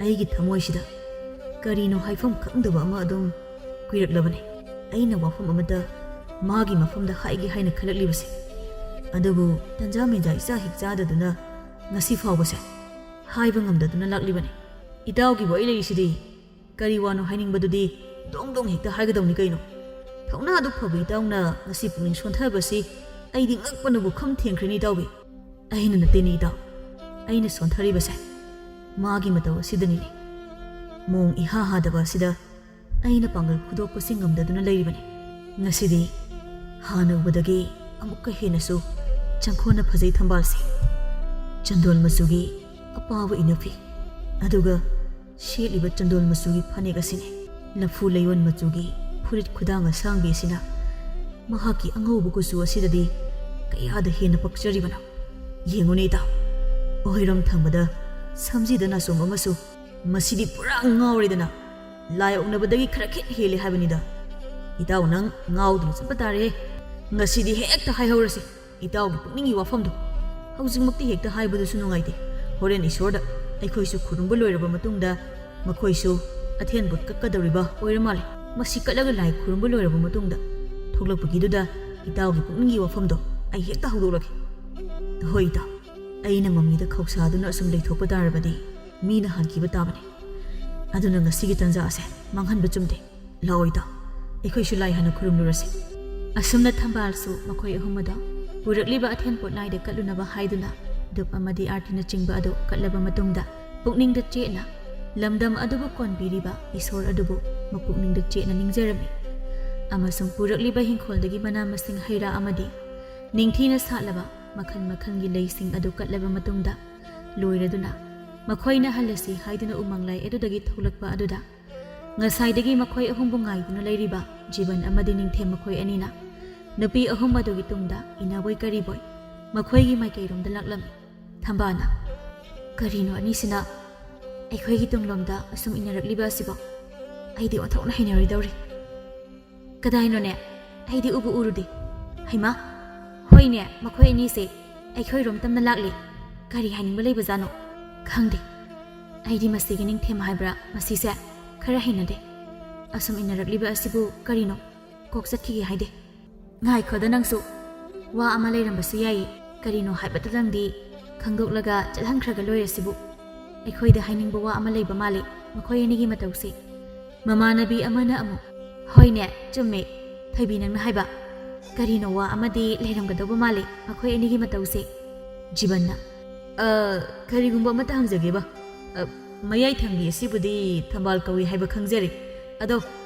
ꯑꯩꯒꯤ ꯊꯃꯣꯏꯁꯤꯗ ꯀꯔꯤꯅꯣ ꯍꯥꯏꯐꯝ ꯈꯪꯗꯕ ꯑꯃ ꯑꯗꯨꯝ ꯀꯨꯏꯔꯛꯂꯕꯅꯤ꯫ ꯑꯩꯅ ꯋꯥꯐꯝ ꯑꯃꯇ ꯃꯥꯒꯤ ꯃꯐꯝꯗ ꯍꯥꯏꯒꯦ ꯍꯥꯏꯅ ꯈꯜꯂꯛꯂꯤꯕꯁꯦ꯫ ꯑꯗꯨꯕꯨ ꯇꯟꯖꯥ ꯃꯦꯟꯖꯥ ꯏꯆꯥ ꯍꯦꯛ ꯆꯥꯗꯗꯨꯅ ꯉꯁꯤ ꯐꯥꯎꯕꯁꯦ ꯍꯥꯏꯕ ꯉꯝꯗꯗꯨꯅ ꯂꯥꯛꯂꯤꯕꯅꯤ꯫ ꯏꯇꯥꯎꯒꯤ ꯋꯥꯔꯤ ꯂꯩꯔꯤꯁꯤꯗꯤ ꯀꯔꯤ ꯋꯥꯅꯣ ꯍꯥꯏꯅꯤꯡꯕꯗꯨꯗꯤ ꯗꯣꯡ ꯗꯣꯡ ꯍꯦꯛꯇ ꯍꯥꯏꯒꯗꯧꯅꯤ ꯀꯩꯅꯣ꯫ ꯊꯧꯅꯥ ꯑꯗꯨ ꯐꯕ ꯏꯇꯥꯎꯅ ꯉꯁꯤ ꯄꯨꯛꯅꯤꯡ ꯁꯣꯟꯊꯕꯁꯤ ꯑꯩꯗꯤ ꯉꯛꯄꯅꯕꯨ ꯈꯝ ꯊꯦꯡꯈ꯭ꯔꯦꯅꯦ ꯏꯇꯥꯎꯕꯤ꯫ ꯑꯩꯅ ꯅꯠꯇꯦꯅꯦ ꯏꯇꯥꯎ, ꯑꯩꯅ ꯁꯣꯟꯊꯔꯤꯕꯁꯦ ꯃꯥꯒꯤ ꯃꯇꯧ ꯑꯁꯤꯗꯅꯤꯅꯦ꯫ ꯃꯑꯣꯡ ꯏꯍꯥ ꯍꯥꯗꯕ ꯑꯁꯤꯗ ꯑꯩꯅ ꯄꯥꯡꯒꯜ ꯐꯨꯗꯣꯛꯄꯁꯤ ꯉꯝꯗꯗꯨꯅ ꯂꯩꯔꯤꯕꯅꯤ꯫ ꯉꯁꯤꯗꯤ ꯍꯥꯟꯅ ꯎꯕꯗꯒꯤ ꯑꯃꯨꯛꯀ ꯍꯦꯟꯅꯁꯨ ꯆꯪꯈꯣꯟꯅ ꯐꯖꯩ ꯊꯝꯕꯥꯜꯁꯦ꯫ ꯆꯟꯗꯣꯜ ꯃꯆꯨꯒꯤ ꯑꯄꯥꯕ ꯏꯅꯐꯤ, ꯑꯗꯨꯒ ꯁꯦꯠꯂꯤꯕ ꯆꯟꯗꯣꯜ ꯃꯆꯨꯒꯤ ꯐꯅꯦꯛ ꯑꯁꯤꯅꯤ꯫ ꯂꯐꯨ ꯂꯩꯌꯣꯟ ꯃꯆꯨꯒꯤ ꯐꯨꯔꯤꯠ ꯈꯨꯗꯥꯡ ꯑꯁꯥꯡꯕꯤ ꯑꯁꯤꯅ ꯃꯍꯥꯛꯀꯤ ꯑꯉꯧꯕ ꯀꯨꯆꯨ ꯑꯁꯤꯗꯗꯤ ꯀꯌꯥꯗ ꯍꯦꯟꯅ ꯄꯛꯆꯔꯤꯕꯅꯣ꯫ ꯌꯦꯡꯉꯨꯅꯦ ꯏꯇꯥꯎ, ꯑꯣꯏꯔꯣꯝ ꯊꯪꯕꯗ ꯁꯝꯖꯤꯗ ꯅꯥꯆꯣꯝ ꯑꯃꯁꯨ꯫ ꯃꯁꯤꯗꯤ ꯄꯨꯔꯥ ꯉꯥꯎꯔꯦꯗꯅ꯫ ꯂꯥꯏ ꯑꯣꯛꯅꯕꯗꯒꯤ ꯈꯔ ꯈꯤꯠ ꯍꯦꯜꯂꯦ ꯍꯥꯏꯕꯅꯤꯗ꯫ ꯏꯇꯥꯎ, ꯅꯪ ꯉꯥꯎꯗꯨꯅ ꯆꯠꯄ ꯇꯥꯔꯦꯍꯦ꯫ ꯉꯁꯤꯗꯤ ꯍꯦꯛꯇ ꯍꯥꯏꯍꯧꯔꯁꯤ꯫ ꯏꯇꯥꯎꯒꯤ ꯄꯨꯛꯅꯤꯡꯒꯤ ꯋꯥꯐꯝꯗꯣ ꯍꯧꯖꯤꯛꯃꯛꯇꯤ ꯍꯦꯛꯇ ꯍꯥꯏꯕꯗꯨꯁꯨ ꯅꯨꯡꯉꯥꯏꯇꯦ꯫ ꯍꯣꯔꯦꯟ ꯏꯁꯣꯔꯗ ꯑꯩꯈꯣꯏꯁꯨ ꯈꯨꯔꯨꯝꯕ ꯂꯣꯏꯔꯕ ꯃꯇꯨꯡꯗ ꯃꯈꯣꯏꯁꯨ ꯑꯊꯦꯟ ꯄꯣꯠ ꯀꯛꯀꯗꯧꯔꯤꯕ ꯑꯣꯏꯔ ꯃꯥꯜꯂꯦ꯫ ꯃꯁꯤ ꯀꯠꯂꯒ ꯂꯥꯏ ꯈꯨꯔꯨꯝꯕ ꯂꯣꯏꯔꯕ ꯃꯇꯨꯡꯗ ꯊꯣꯛꯂꯛꯄꯒꯤꯗꯨꯗ ꯏꯇꯥꯎꯒꯤ ꯄꯨꯛꯅꯤꯡꯒꯤ ꯋꯥꯐꯝꯗꯣ ꯑꯩ ꯍꯦꯛꯇ ꯍꯧꯗꯣꯛꯂꯒꯦ꯫ ꯍꯣꯏ ꯏꯇꯥꯎ, ꯑꯩꯅ ꯃꯃꯤꯗ ꯈꯧꯁꯥꯗꯨꯅ ꯑꯁꯨꯝ ꯂꯩꯊꯣꯛꯄ ꯇꯥꯔꯕꯗꯤ ꯃꯤꯅ ꯍꯥꯟꯈꯤꯕ ꯇꯥꯕꯅꯤ꯫ ꯑꯗꯨꯅ ꯉꯁꯤꯒꯤ ꯇꯥꯟꯖꯥ ꯑꯁꯦ ꯃꯥꯡꯍꯟꯕ ꯆꯨꯝꯗꯦ꯫ ꯂꯥꯛꯑꯣ ꯏꯇꯥꯎ, ꯑꯩꯈꯣꯏꯁꯨ ꯂꯥꯏ ꯍꯥꯟꯅ ꯈꯨꯔꯨꯝꯂꯨꯔꯁꯤ꯫ ꯑꯁꯨꯝꯅ ꯊꯝꯕꯥꯜꯁꯨ ꯃꯈꯣꯏ ꯑꯍꯨꯝ ꯑꯗꯣ ꯄꯨꯔꯛꯂꯤꯕ ꯑꯊꯦꯟ ꯄꯣꯠꯂꯥꯏꯗ ꯀꯠꯂꯨꯅꯕ ꯍꯥꯏꯗꯨꯅ ꯙꯨꯞ ꯑꯃꯗꯤ ꯑꯥꯔꯇꯤꯅꯆꯤꯡꯕ ꯑꯗꯨ ꯀꯠꯂꯕ ꯃꯇꯨꯡꯗ, ꯄꯨꯛꯅꯤꯡꯗ ꯆꯦꯠꯅ ꯂꯝꯗꯝ ꯑꯗꯨꯕꯨ ꯀꯣꯟꯕꯤꯔꯤꯕ ꯏꯁꯣꯔ ꯑꯗꯨꯕꯨ ꯃꯄꯨꯛꯅꯤꯡꯗ ꯆꯦꯠꯅ ꯅꯤꯡꯖꯔꯝꯃꯤ꯫ ꯑꯃꯁꯨꯡ ꯄꯨꯔꯛꯂꯤꯕ ꯍꯤꯡꯈꯣꯜꯗꯒꯤ ꯃꯅꯥ ꯃꯁꯤꯡ ꯍꯩ ꯔꯥ ꯑꯃꯗꯤ ꯅꯤꯡꯊꯤꯅ ꯁꯥꯠꯂꯕ ꯃꯈꯜ ꯃꯈꯜꯒꯤ ꯂꯩꯁꯤꯡ ꯑꯗꯨ ꯀꯠꯂꯕ ꯃꯇꯨꯡꯗ, ꯂꯣꯏꯔꯗꯨꯅ ꯃꯈꯣꯏꯅ ꯍꯜꯂꯁꯤ ꯍꯥꯏꯗꯨꯅ ꯎꯃꯪ ꯂꯥꯏ ꯑꯗꯨꯗꯒꯤ ꯊꯣꯛꯂꯛꯄ ꯑꯗꯨꯗ, ꯉꯁꯥꯏꯗꯒꯤ ꯃꯈꯣꯏ ꯑꯍꯨꯝꯕꯨ ꯉꯥꯏꯗꯨꯅ ꯂꯩꯔꯤꯕ ꯖꯤꯕꯟ ꯑꯃꯗꯤ ꯅꯤꯡꯊꯦꯝ ꯃꯈꯣꯏ ꯑꯅꯤꯅ ꯅꯨꯄꯤ ꯑꯍꯨꯝ ꯑꯗꯨꯒꯤ ꯇꯨꯡꯗ ꯏꯅꯥꯕꯣꯏ ꯀꯔꯤꯕꯣꯏ ꯃꯈꯣꯏꯒꯤ ꯃꯥꯏꯀꯩꯔꯣꯝꯗ ꯂꯥꯛꯂꯝꯃꯤ꯫ ꯊꯝꯕꯥꯜꯅ, "ꯀꯔꯤꯅꯣ ꯑꯅꯤꯁꯤꯅ ꯑꯩꯈꯣꯏꯒꯤ ꯇꯨꯡꯂꯣꯝꯗ ꯑꯁꯨꯝ ꯏꯟꯅꯔꯛꯂꯤꯕ ꯑꯁꯤꯕꯣ? ꯑꯩꯗꯤ ꯑꯣꯟꯊꯣꯛꯅ ꯍꯩꯅꯔꯣꯏꯗꯧꯔꯤ꯫ ꯀꯗꯥꯏꯅꯣꯅꯦ? ꯑꯩꯗꯤ ꯎꯕꯨ ꯎꯔꯨꯗꯦ꯫ ꯍꯩꯃꯥ, ꯍꯣꯏꯅꯦ, ꯃꯈꯣꯏ ꯑꯅꯤꯁꯦ ꯑꯩꯈꯣꯏꯔꯣꯝ ꯇꯝꯅ ꯂꯥꯛꯂꯤ꯫ ꯀꯔꯤ ꯍꯥꯏꯅꯤꯡꯕ ꯂꯩꯕꯖꯥꯠꯅꯣ? ꯈꯪꯗꯦ꯫ ꯑꯩꯗꯤ ꯃꯁꯤꯒꯤ ꯅꯤꯡꯊꯦꯝ ꯍꯥꯏꯕ꯭ꯔꯥ, ꯃꯁꯤꯁꯦ ꯈꯔ ꯍꯩꯅꯗꯦ꯫ ꯑꯁꯨꯝ ꯏꯟꯅꯔꯛꯂꯤꯕ ꯑꯁꯤꯕꯨ ꯀꯔꯤꯅꯣ? ꯀꯣꯛ ꯆꯠꯈꯤꯒꯦ ꯍꯥꯏꯗꯦ꯫ ꯉꯥꯏꯈꯣꯗ ꯅꯪꯁꯨ, ꯋꯥ ꯑꯃ ꯂꯩꯔꯝꯕꯁꯨ ꯌꯥꯏꯌꯦ꯫ ꯀꯔꯤꯅꯣ ꯍꯥꯏꯕꯗꯨꯗꯪꯗꯤ ꯈꯪꯗꯣꯛꯂꯒ ꯆꯠꯍꯟꯈ꯭ꯔꯒ ꯂꯣꯏꯔꯁꯤꯕꯨ꯫ ꯑꯩꯈꯣꯏꯗ ꯍꯥꯏꯅꯤꯡꯕ ꯋꯥ ꯑꯃ ꯂꯩꯕ ꯃꯥꯜꯂꯤ ꯃꯈꯣꯏ ꯑꯅꯤꯒꯤ ꯃꯇꯧꯁꯦ꯫" ꯃꯃꯥꯟꯅꯕꯤ ꯑꯃꯅ ꯑꯃꯨꯛ, "ꯍꯣꯏꯅꯦ, ꯆꯨꯝꯃꯦ, ꯊꯣꯏꯕꯤ, ꯅꯪꯅ ꯍꯥꯏꯕ꯫ ꯀꯔꯤꯅꯣ, ꯋꯥ ꯑꯃꯗꯤ ꯂꯩꯔꯝꯒꯗꯧꯕ ꯃꯥꯜꯂꯤ ꯃꯈꯣꯏ ꯑꯅꯤꯒꯤ ꯃꯇꯧꯁꯦ꯫" ꯖꯤꯕꯟꯅ, "ꯑ, ꯀꯔꯤꯒꯨꯝꯕ ꯑꯃꯇ ꯍꯪꯖꯒꯦꯕ꯫ ꯑ, ꯃꯌꯥꯏ ꯊꯪꯕꯤ ꯑꯁꯤꯕꯨꯗꯤ ꯊꯝꯕꯥꯜ ꯀꯧꯏ ꯍꯥꯏꯕ ꯈꯪꯖꯔꯦ꯫ ꯑꯗꯣ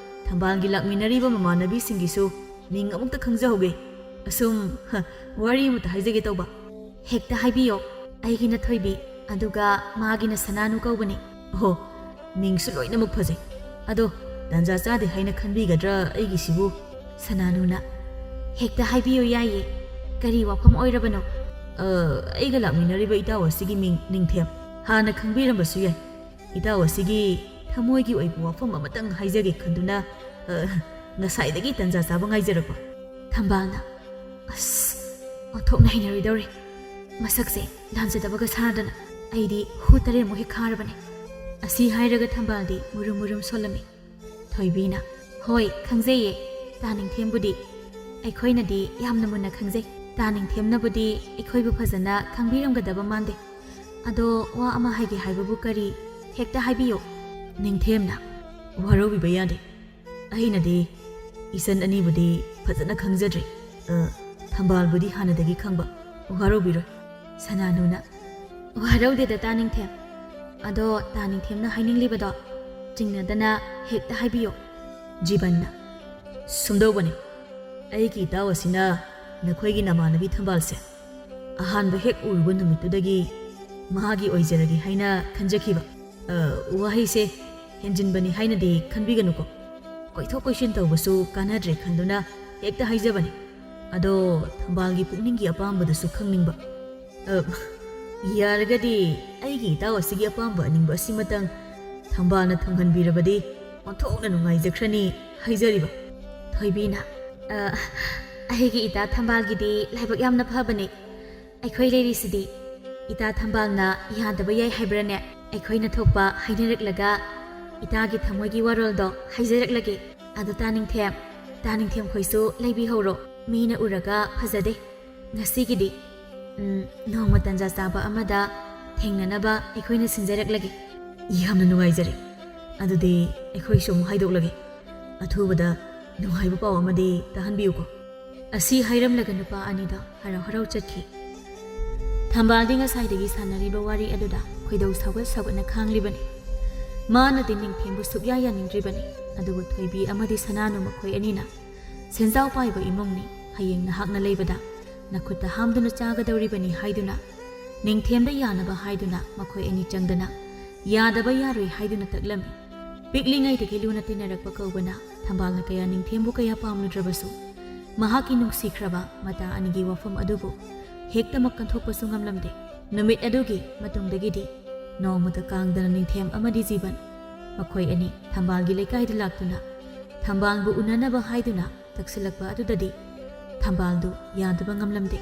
ꯊꯝꯕꯥꯜꯒꯤ ꯂꯥꯛꯃꯤꯟꯅꯔꯤꯕ ꯃꯃꯥꯟꯅꯕꯤꯁꯤꯡꯒꯤꯁꯨ ꯃꯤꯡ ꯑꯃꯨꯛꯇ ꯈꯪꯖꯍꯧꯒꯦ꯫ ꯑꯁꯨꯝ, ꯍ, ꯋꯥꯔꯤ ꯑꯃꯇ ꯍꯥꯏꯖꯒꯦ ꯇꯧꯕ꯫" "ꯍꯦꯛꯇ ꯍꯥꯏꯕꯤꯌꯣ꯫ ꯑꯩꯒꯤꯅ ꯊꯣꯏꯕꯤ, ꯑꯗꯨꯒ ꯃꯥꯒꯤꯅ ꯁꯅꯥꯅꯨ ꯀꯧꯕꯅꯤ꯫" "ꯑꯣꯍꯣ, ꯃꯤꯡꯁꯨ ꯂꯣꯏꯅꯃꯛ ꯐꯖꯩ꯫ ꯑꯗꯣ ꯇꯥꯟꯖꯥ ꯆꯥꯗꯦ ꯍꯥꯏꯅ ꯈꯟꯕꯤꯒꯗ꯭ꯔꯥ ꯑꯩꯒꯤꯁꯤꯕꯨ?" ꯁꯅꯥꯅꯨꯅ, "ꯍꯦꯛꯇ ꯍꯥꯏꯕꯤꯌꯨ ꯌꯥꯏꯌꯦ꯫ ꯀꯔꯤ ꯋꯥꯐꯝ ꯑꯣꯏꯔꯕꯅꯣ?" "ꯑ, ꯑꯩꯒ ꯂꯥꯛꯃꯤꯟꯅꯔꯤꯕ ꯏꯇꯥꯎ ꯑꯁꯤꯒꯤ ꯃꯤꯡ ꯅꯤꯡꯊꯦꯝ꯫ ꯍꯥꯟꯅ ꯈꯪꯕꯤꯔꯝꯕꯁꯨ ꯌꯥꯏ꯫ ꯏꯇꯥꯎ ꯑꯁꯤꯒꯤ ꯊꯃꯣꯏꯒꯤ ꯑꯣꯏꯕ ꯋꯥꯐꯝ ꯑꯃꯇꯪ ꯍꯥꯏꯖꯒꯦ ꯈꯟꯗꯨꯅ, ꯑ, ꯉꯁꯥꯏꯗꯒꯤ ꯇꯥꯟꯖꯥ ꯆꯥꯕ ꯉꯥꯏꯖꯔꯛꯄ꯫" ꯊꯝꯕꯥꯜꯅ, "ꯑꯁ, ꯑꯣꯟꯊꯣꯛꯅ ꯍꯩꯅꯔꯣꯏꯗꯧꯔꯦ꯫ ꯃꯁꯛꯁꯦ ꯂꯥꯟꯖꯗꯕꯒ ꯁꯥꯔꯗꯅ꯫ ꯑꯩꯗꯤ ꯍꯨ ꯇꯔꯦꯠꯃꯨꯛ ꯍꯦꯛ ꯈꯥꯔꯕꯅꯦ꯫" ꯑꯁꯤ ꯍꯥꯏꯔꯒ ꯊꯝꯕꯥꯜꯗꯤ ꯃꯨꯔꯨꯝ ꯃꯨꯔꯨꯝ ꯁꯣꯜꯂꯝꯃꯤ꯫ ꯊꯣꯏꯕꯤꯅ, "ꯍꯣꯏ, ꯈꯪꯖꯩꯌꯦ꯫ ꯇꯥ ꯅꯤꯡꯊꯦꯝꯕꯨꯗꯤ ꯑꯩꯈꯣꯏꯅꯗꯤ ꯌꯥꯝꯅ ꯃꯨꯟꯅ ꯈꯪꯖꯩ꯫ ꯇꯥ ꯅꯤꯡꯊꯦꯝꯅꯕꯨꯗꯤ ꯑꯩꯈꯣꯏꯕꯨ ꯐꯖꯅ ꯈꯪꯕꯤꯔꯝꯒꯗꯕ ꯃꯥꯟꯗꯦ꯫ ꯑꯗꯣ ꯋꯥ ꯑꯃ ꯍꯥꯏꯒꯦ ꯍꯥꯏꯕꯕꯨ ꯀꯔꯤ? ꯍꯦꯛꯇ ꯍꯥꯏꯕꯤꯌꯨ꯫" ꯅꯤꯡꯊꯦꯝꯅ, "ꯋꯥꯔꯧꯕꯤꯕ ꯌꯥꯗꯦ꯫ ꯑꯩꯅꯗꯤ ꯏꯆꯟ ꯑꯅꯤꯕꯨꯗꯤ ꯐꯖꯅ ꯈꯪꯖꯗ꯭ꯔꯤ꯫ ꯑ, ꯊꯝꯕꯥꯜꯕꯨꯗꯤ ꯍꯥꯟꯅꯗꯒꯤ ꯈꯪꯕ, ꯋꯥꯔꯧꯕꯤꯔꯣꯏ꯫ ꯁꯅꯥꯅꯨꯅ, "ꯋꯥꯔꯧꯗꯦꯗ ꯇꯥ ꯅꯤꯡꯊꯦꯝ꯫ ꯑꯗꯣ ꯇꯥ ꯅꯤꯡꯊꯦꯝꯅ ꯍꯥꯏꯅꯤꯡꯂꯤꯕꯗꯣ ꯆꯤꯡꯅꯗꯅ ꯍꯦꯛꯇ ꯍꯥꯏꯕꯤꯌꯣ꯫" ꯖꯤꯕꯟꯅ, "ꯁꯨꯝꯗꯧꯕꯅꯤ, ꯑꯩꯒꯤ ꯏꯇꯥꯎ ꯑꯁꯤꯅ ꯅꯈꯣꯏꯒꯤ ꯅꯃꯥꯟꯅꯕꯤ ꯊꯝꯕꯥꯜꯁꯦ ꯑꯍꯥꯟꯕ ꯍꯦꯛ ꯎꯔꯨꯕ ꯅꯨꯃꯤꯠꯇꯨꯗꯒꯤ ꯃꯍꯥꯛꯀꯤ ꯑꯣꯏꯖꯔꯒꯦ ꯍꯥꯏꯅ ꯈꯟꯖꯈꯤꯕ꯫ ꯑ, ꯋꯥꯍꯩꯁꯦ ꯍꯦꯟꯖꯤꯟꯕꯅꯤ ꯍꯥꯏꯅꯗꯤ ꯈꯟꯕꯤꯒꯅꯨꯀꯣ꯫ ꯀꯣꯏꯊꯣꯛ ꯀꯣꯏꯁꯤꯟ ꯇꯧꯕꯁꯨ ꯀꯥꯟꯅꯗ꯭ꯔꯦ ꯈꯟꯗꯨꯅ ꯍꯦꯛꯇ ꯍꯥꯏꯖꯕꯅꯤ꯫ ꯑꯗꯣ ꯊꯝꯕꯥꯜꯒꯤ ꯄꯨꯛꯅꯤꯡꯒꯤ ꯑꯄꯥꯝꯕꯗꯨꯁꯨ ꯈꯪꯅꯤꯡꯕ꯫ ꯑ, ꯌꯥꯔꯒꯗꯤ ꯑꯩꯒꯤ ꯏꯇꯥꯎ ꯑꯁꯤꯒꯤ ꯑꯄꯥꯝꯕ ꯑꯅꯤꯡꯕ ꯑꯁꯤꯃꯇꯪ ꯊꯝꯕꯥꯜꯅ ꯊꯨꯡꯍꯟꯕꯤꯔꯕꯗꯤ ꯑꯣꯟꯊꯣꯛꯅ ꯅꯨꯡꯉꯥꯏꯖꯈ꯭ꯔꯅꯤ ꯍꯥꯏꯖꯔꯤꯕ꯫" ꯊꯣꯏꯕꯤꯅ, "ꯑ, ꯑꯩꯒꯤ ꯏꯇꯥ ꯊꯝꯕꯥꯜꯒꯤꯗꯤ ꯂꯥꯏꯕꯛ ꯌꯥꯝꯅ ꯐꯕꯅꯤ꯫ ꯑꯩꯈꯣꯏ ꯂꯩꯔꯤꯁꯤꯗꯤ꯫ ꯏꯇꯥ ꯊꯝꯕꯥꯜꯅ ꯌꯥꯗꯕ ꯌꯥꯏ ꯍꯥꯏꯕ꯭ꯔꯅꯦ? ꯑꯩꯈꯣꯏꯅ ꯊꯣꯛꯄ ꯍꯥꯏꯅꯔꯛꯂꯒ ꯏꯇꯥꯒꯤ ꯊꯃꯣꯏꯒꯤ ꯋꯥꯔꯣꯜꯗꯣ ꯍꯥꯏꯖꯔꯛꯂꯒꯦ꯫ ꯑꯗꯣ ꯇꯥ ꯅꯤꯡꯊꯦꯝ, ꯇꯥ ꯅꯤꯡꯊꯦꯝ ꯈꯣꯏꯁꯨ ꯂꯩꯕꯤꯍꯧꯔꯣ꯫ ꯃꯤꯅ ꯎꯔꯒ ꯐꯖꯗꯦ꯫ ꯉꯁꯤꯒꯤꯗꯤ, ꯎꯝ, ꯅꯣꯡꯃ ꯇꯟꯖꯥ ꯆꯥꯕ ꯑꯃꯗ ꯊꯦꯡꯅꯅꯕ ꯑꯩꯈꯣꯏꯅ ꯁꯤꯟꯖꯔꯛꯂꯒꯦ꯫" "ꯌꯥꯝꯅ ꯅꯨꯡꯉꯥꯏꯖꯔꯦ꯫ ꯑꯗꯨꯗꯤ ꯑꯩꯈꯣꯏꯁꯨ ꯑꯃꯨꯛ ꯍꯥꯏꯗꯣꯛꯂꯒꯦ꯫ ꯑꯊꯨꯕꯗ ꯅꯨꯡꯉꯥꯏꯕ ꯄꯥꯎ ꯑꯃꯗꯤ ꯇꯥꯍꯟꯕꯤꯌꯨꯀꯣ꯫" ꯑꯁꯤ ꯍꯥꯏꯔꯝꯂꯒ ꯅꯨꯄꯥ ꯑꯅꯤꯗꯣ ꯍꯔꯥꯎ ꯍꯔꯥꯎ ꯆꯠꯈꯤ꯫ ꯊꯝꯕꯥꯜꯗꯤ ꯉꯁꯥꯏꯗꯒꯤ ꯁꯥꯟꯅꯔꯤꯕ ꯋꯥꯔꯤ ꯑꯗꯨꯗ ꯈꯣꯏꯗꯧ ꯁꯥꯎꯒꯠ ꯁꯥꯎꯒꯠꯅ ꯈꯥꯡꯂꯤꯕꯅꯤ꯫ ꯃꯥꯅꯗꯤ ꯅꯤꯡꯊꯦꯝꯕꯨ ꯁꯨꯛꯌꯥ ꯌꯥꯅꯤꯡꯗ꯭ꯔꯤꯕꯅꯤ꯫ ꯑꯗꯨꯕꯨ ꯊꯣꯏꯕꯤ ꯑꯃꯗꯤ ꯁꯅꯥꯅꯨ ꯃꯈꯣꯏ ꯑꯅꯤꯅ, "ꯁꯦꯟꯖꯥꯎ ꯄꯥꯏꯕ ꯏꯃꯨꯡꯅꯤ, ꯍꯌꯦꯡ ꯅꯍꯥꯛꯅ ꯂꯩꯕꯗ ꯅꯈꯨꯠꯇ ꯍꯥꯝꯗꯨꯅ ꯆꯥꯒꯗꯧꯔꯤꯕꯅꯤ" ꯍꯥꯏꯗꯨꯅ, ꯅꯤꯡꯊꯦꯝꯗ ꯌꯥꯅꯕ ꯍꯥꯏꯗꯨꯅ ꯃꯈꯣꯏ ꯑꯅꯤ ꯆꯪꯗꯅ, "ꯌꯥꯗꯕ ꯌꯥꯔꯣꯏ" ꯍꯥꯏꯗꯨꯅ ꯇꯛꯂꯝꯃꯤ꯫ ꯄꯤꯛꯂꯤꯉꯩꯗꯒꯤ ꯂꯨꯅ ꯇꯤꯟꯅꯔꯛꯄ ꯀꯧꯕꯅ ꯊꯝꯕꯥꯜꯅ ꯀꯌꯥ ꯅꯤꯡꯊꯦꯝꯕꯨ ꯀꯌꯥ ꯄꯥꯝꯂꯨꯗ꯭ꯔꯕꯁꯨ, ꯃꯍꯥꯛꯀꯤ ꯅꯨꯡꯁꯤꯈ꯭ꯔꯕ ꯃꯇꯥ ꯑꯅꯤꯒꯤ ꯋꯥꯐꯝ ꯑꯗꯨꯕꯨ ꯍꯦꯛꯇꯃꯛ ꯀꯟꯊꯣꯛꯄꯁꯨ ꯉꯝꯂꯝꯗꯦ꯫ ꯅꯨꯃꯤꯠ ꯑꯗꯨꯒꯤ ꯃꯇꯨꯡꯗꯒꯤꯗꯤ ꯅꯣꯡꯃꯇ ꯀꯥꯡꯗꯅ ꯅꯤꯡꯊꯦꯝ ꯑꯃꯗꯤ ꯖꯤꯕꯟ ꯃꯈꯣꯏ ꯑꯅꯤ ꯊꯝꯕꯥꯜꯒꯤ ꯂꯩꯀꯥꯏꯗ ꯂꯥꯛꯇꯨꯅ ꯊꯝꯕꯥꯜꯕꯨ ꯎꯅꯅꯕ ꯍꯥꯏꯗꯨꯅ ꯇꯛꯁꯤꯜꯂꯛꯄ ꯑꯗꯨꯗꯗꯤ ꯊꯝꯕꯥꯜꯗꯨ ꯌꯥꯗꯕ ꯉꯝꯂꯝꯗꯦ꯫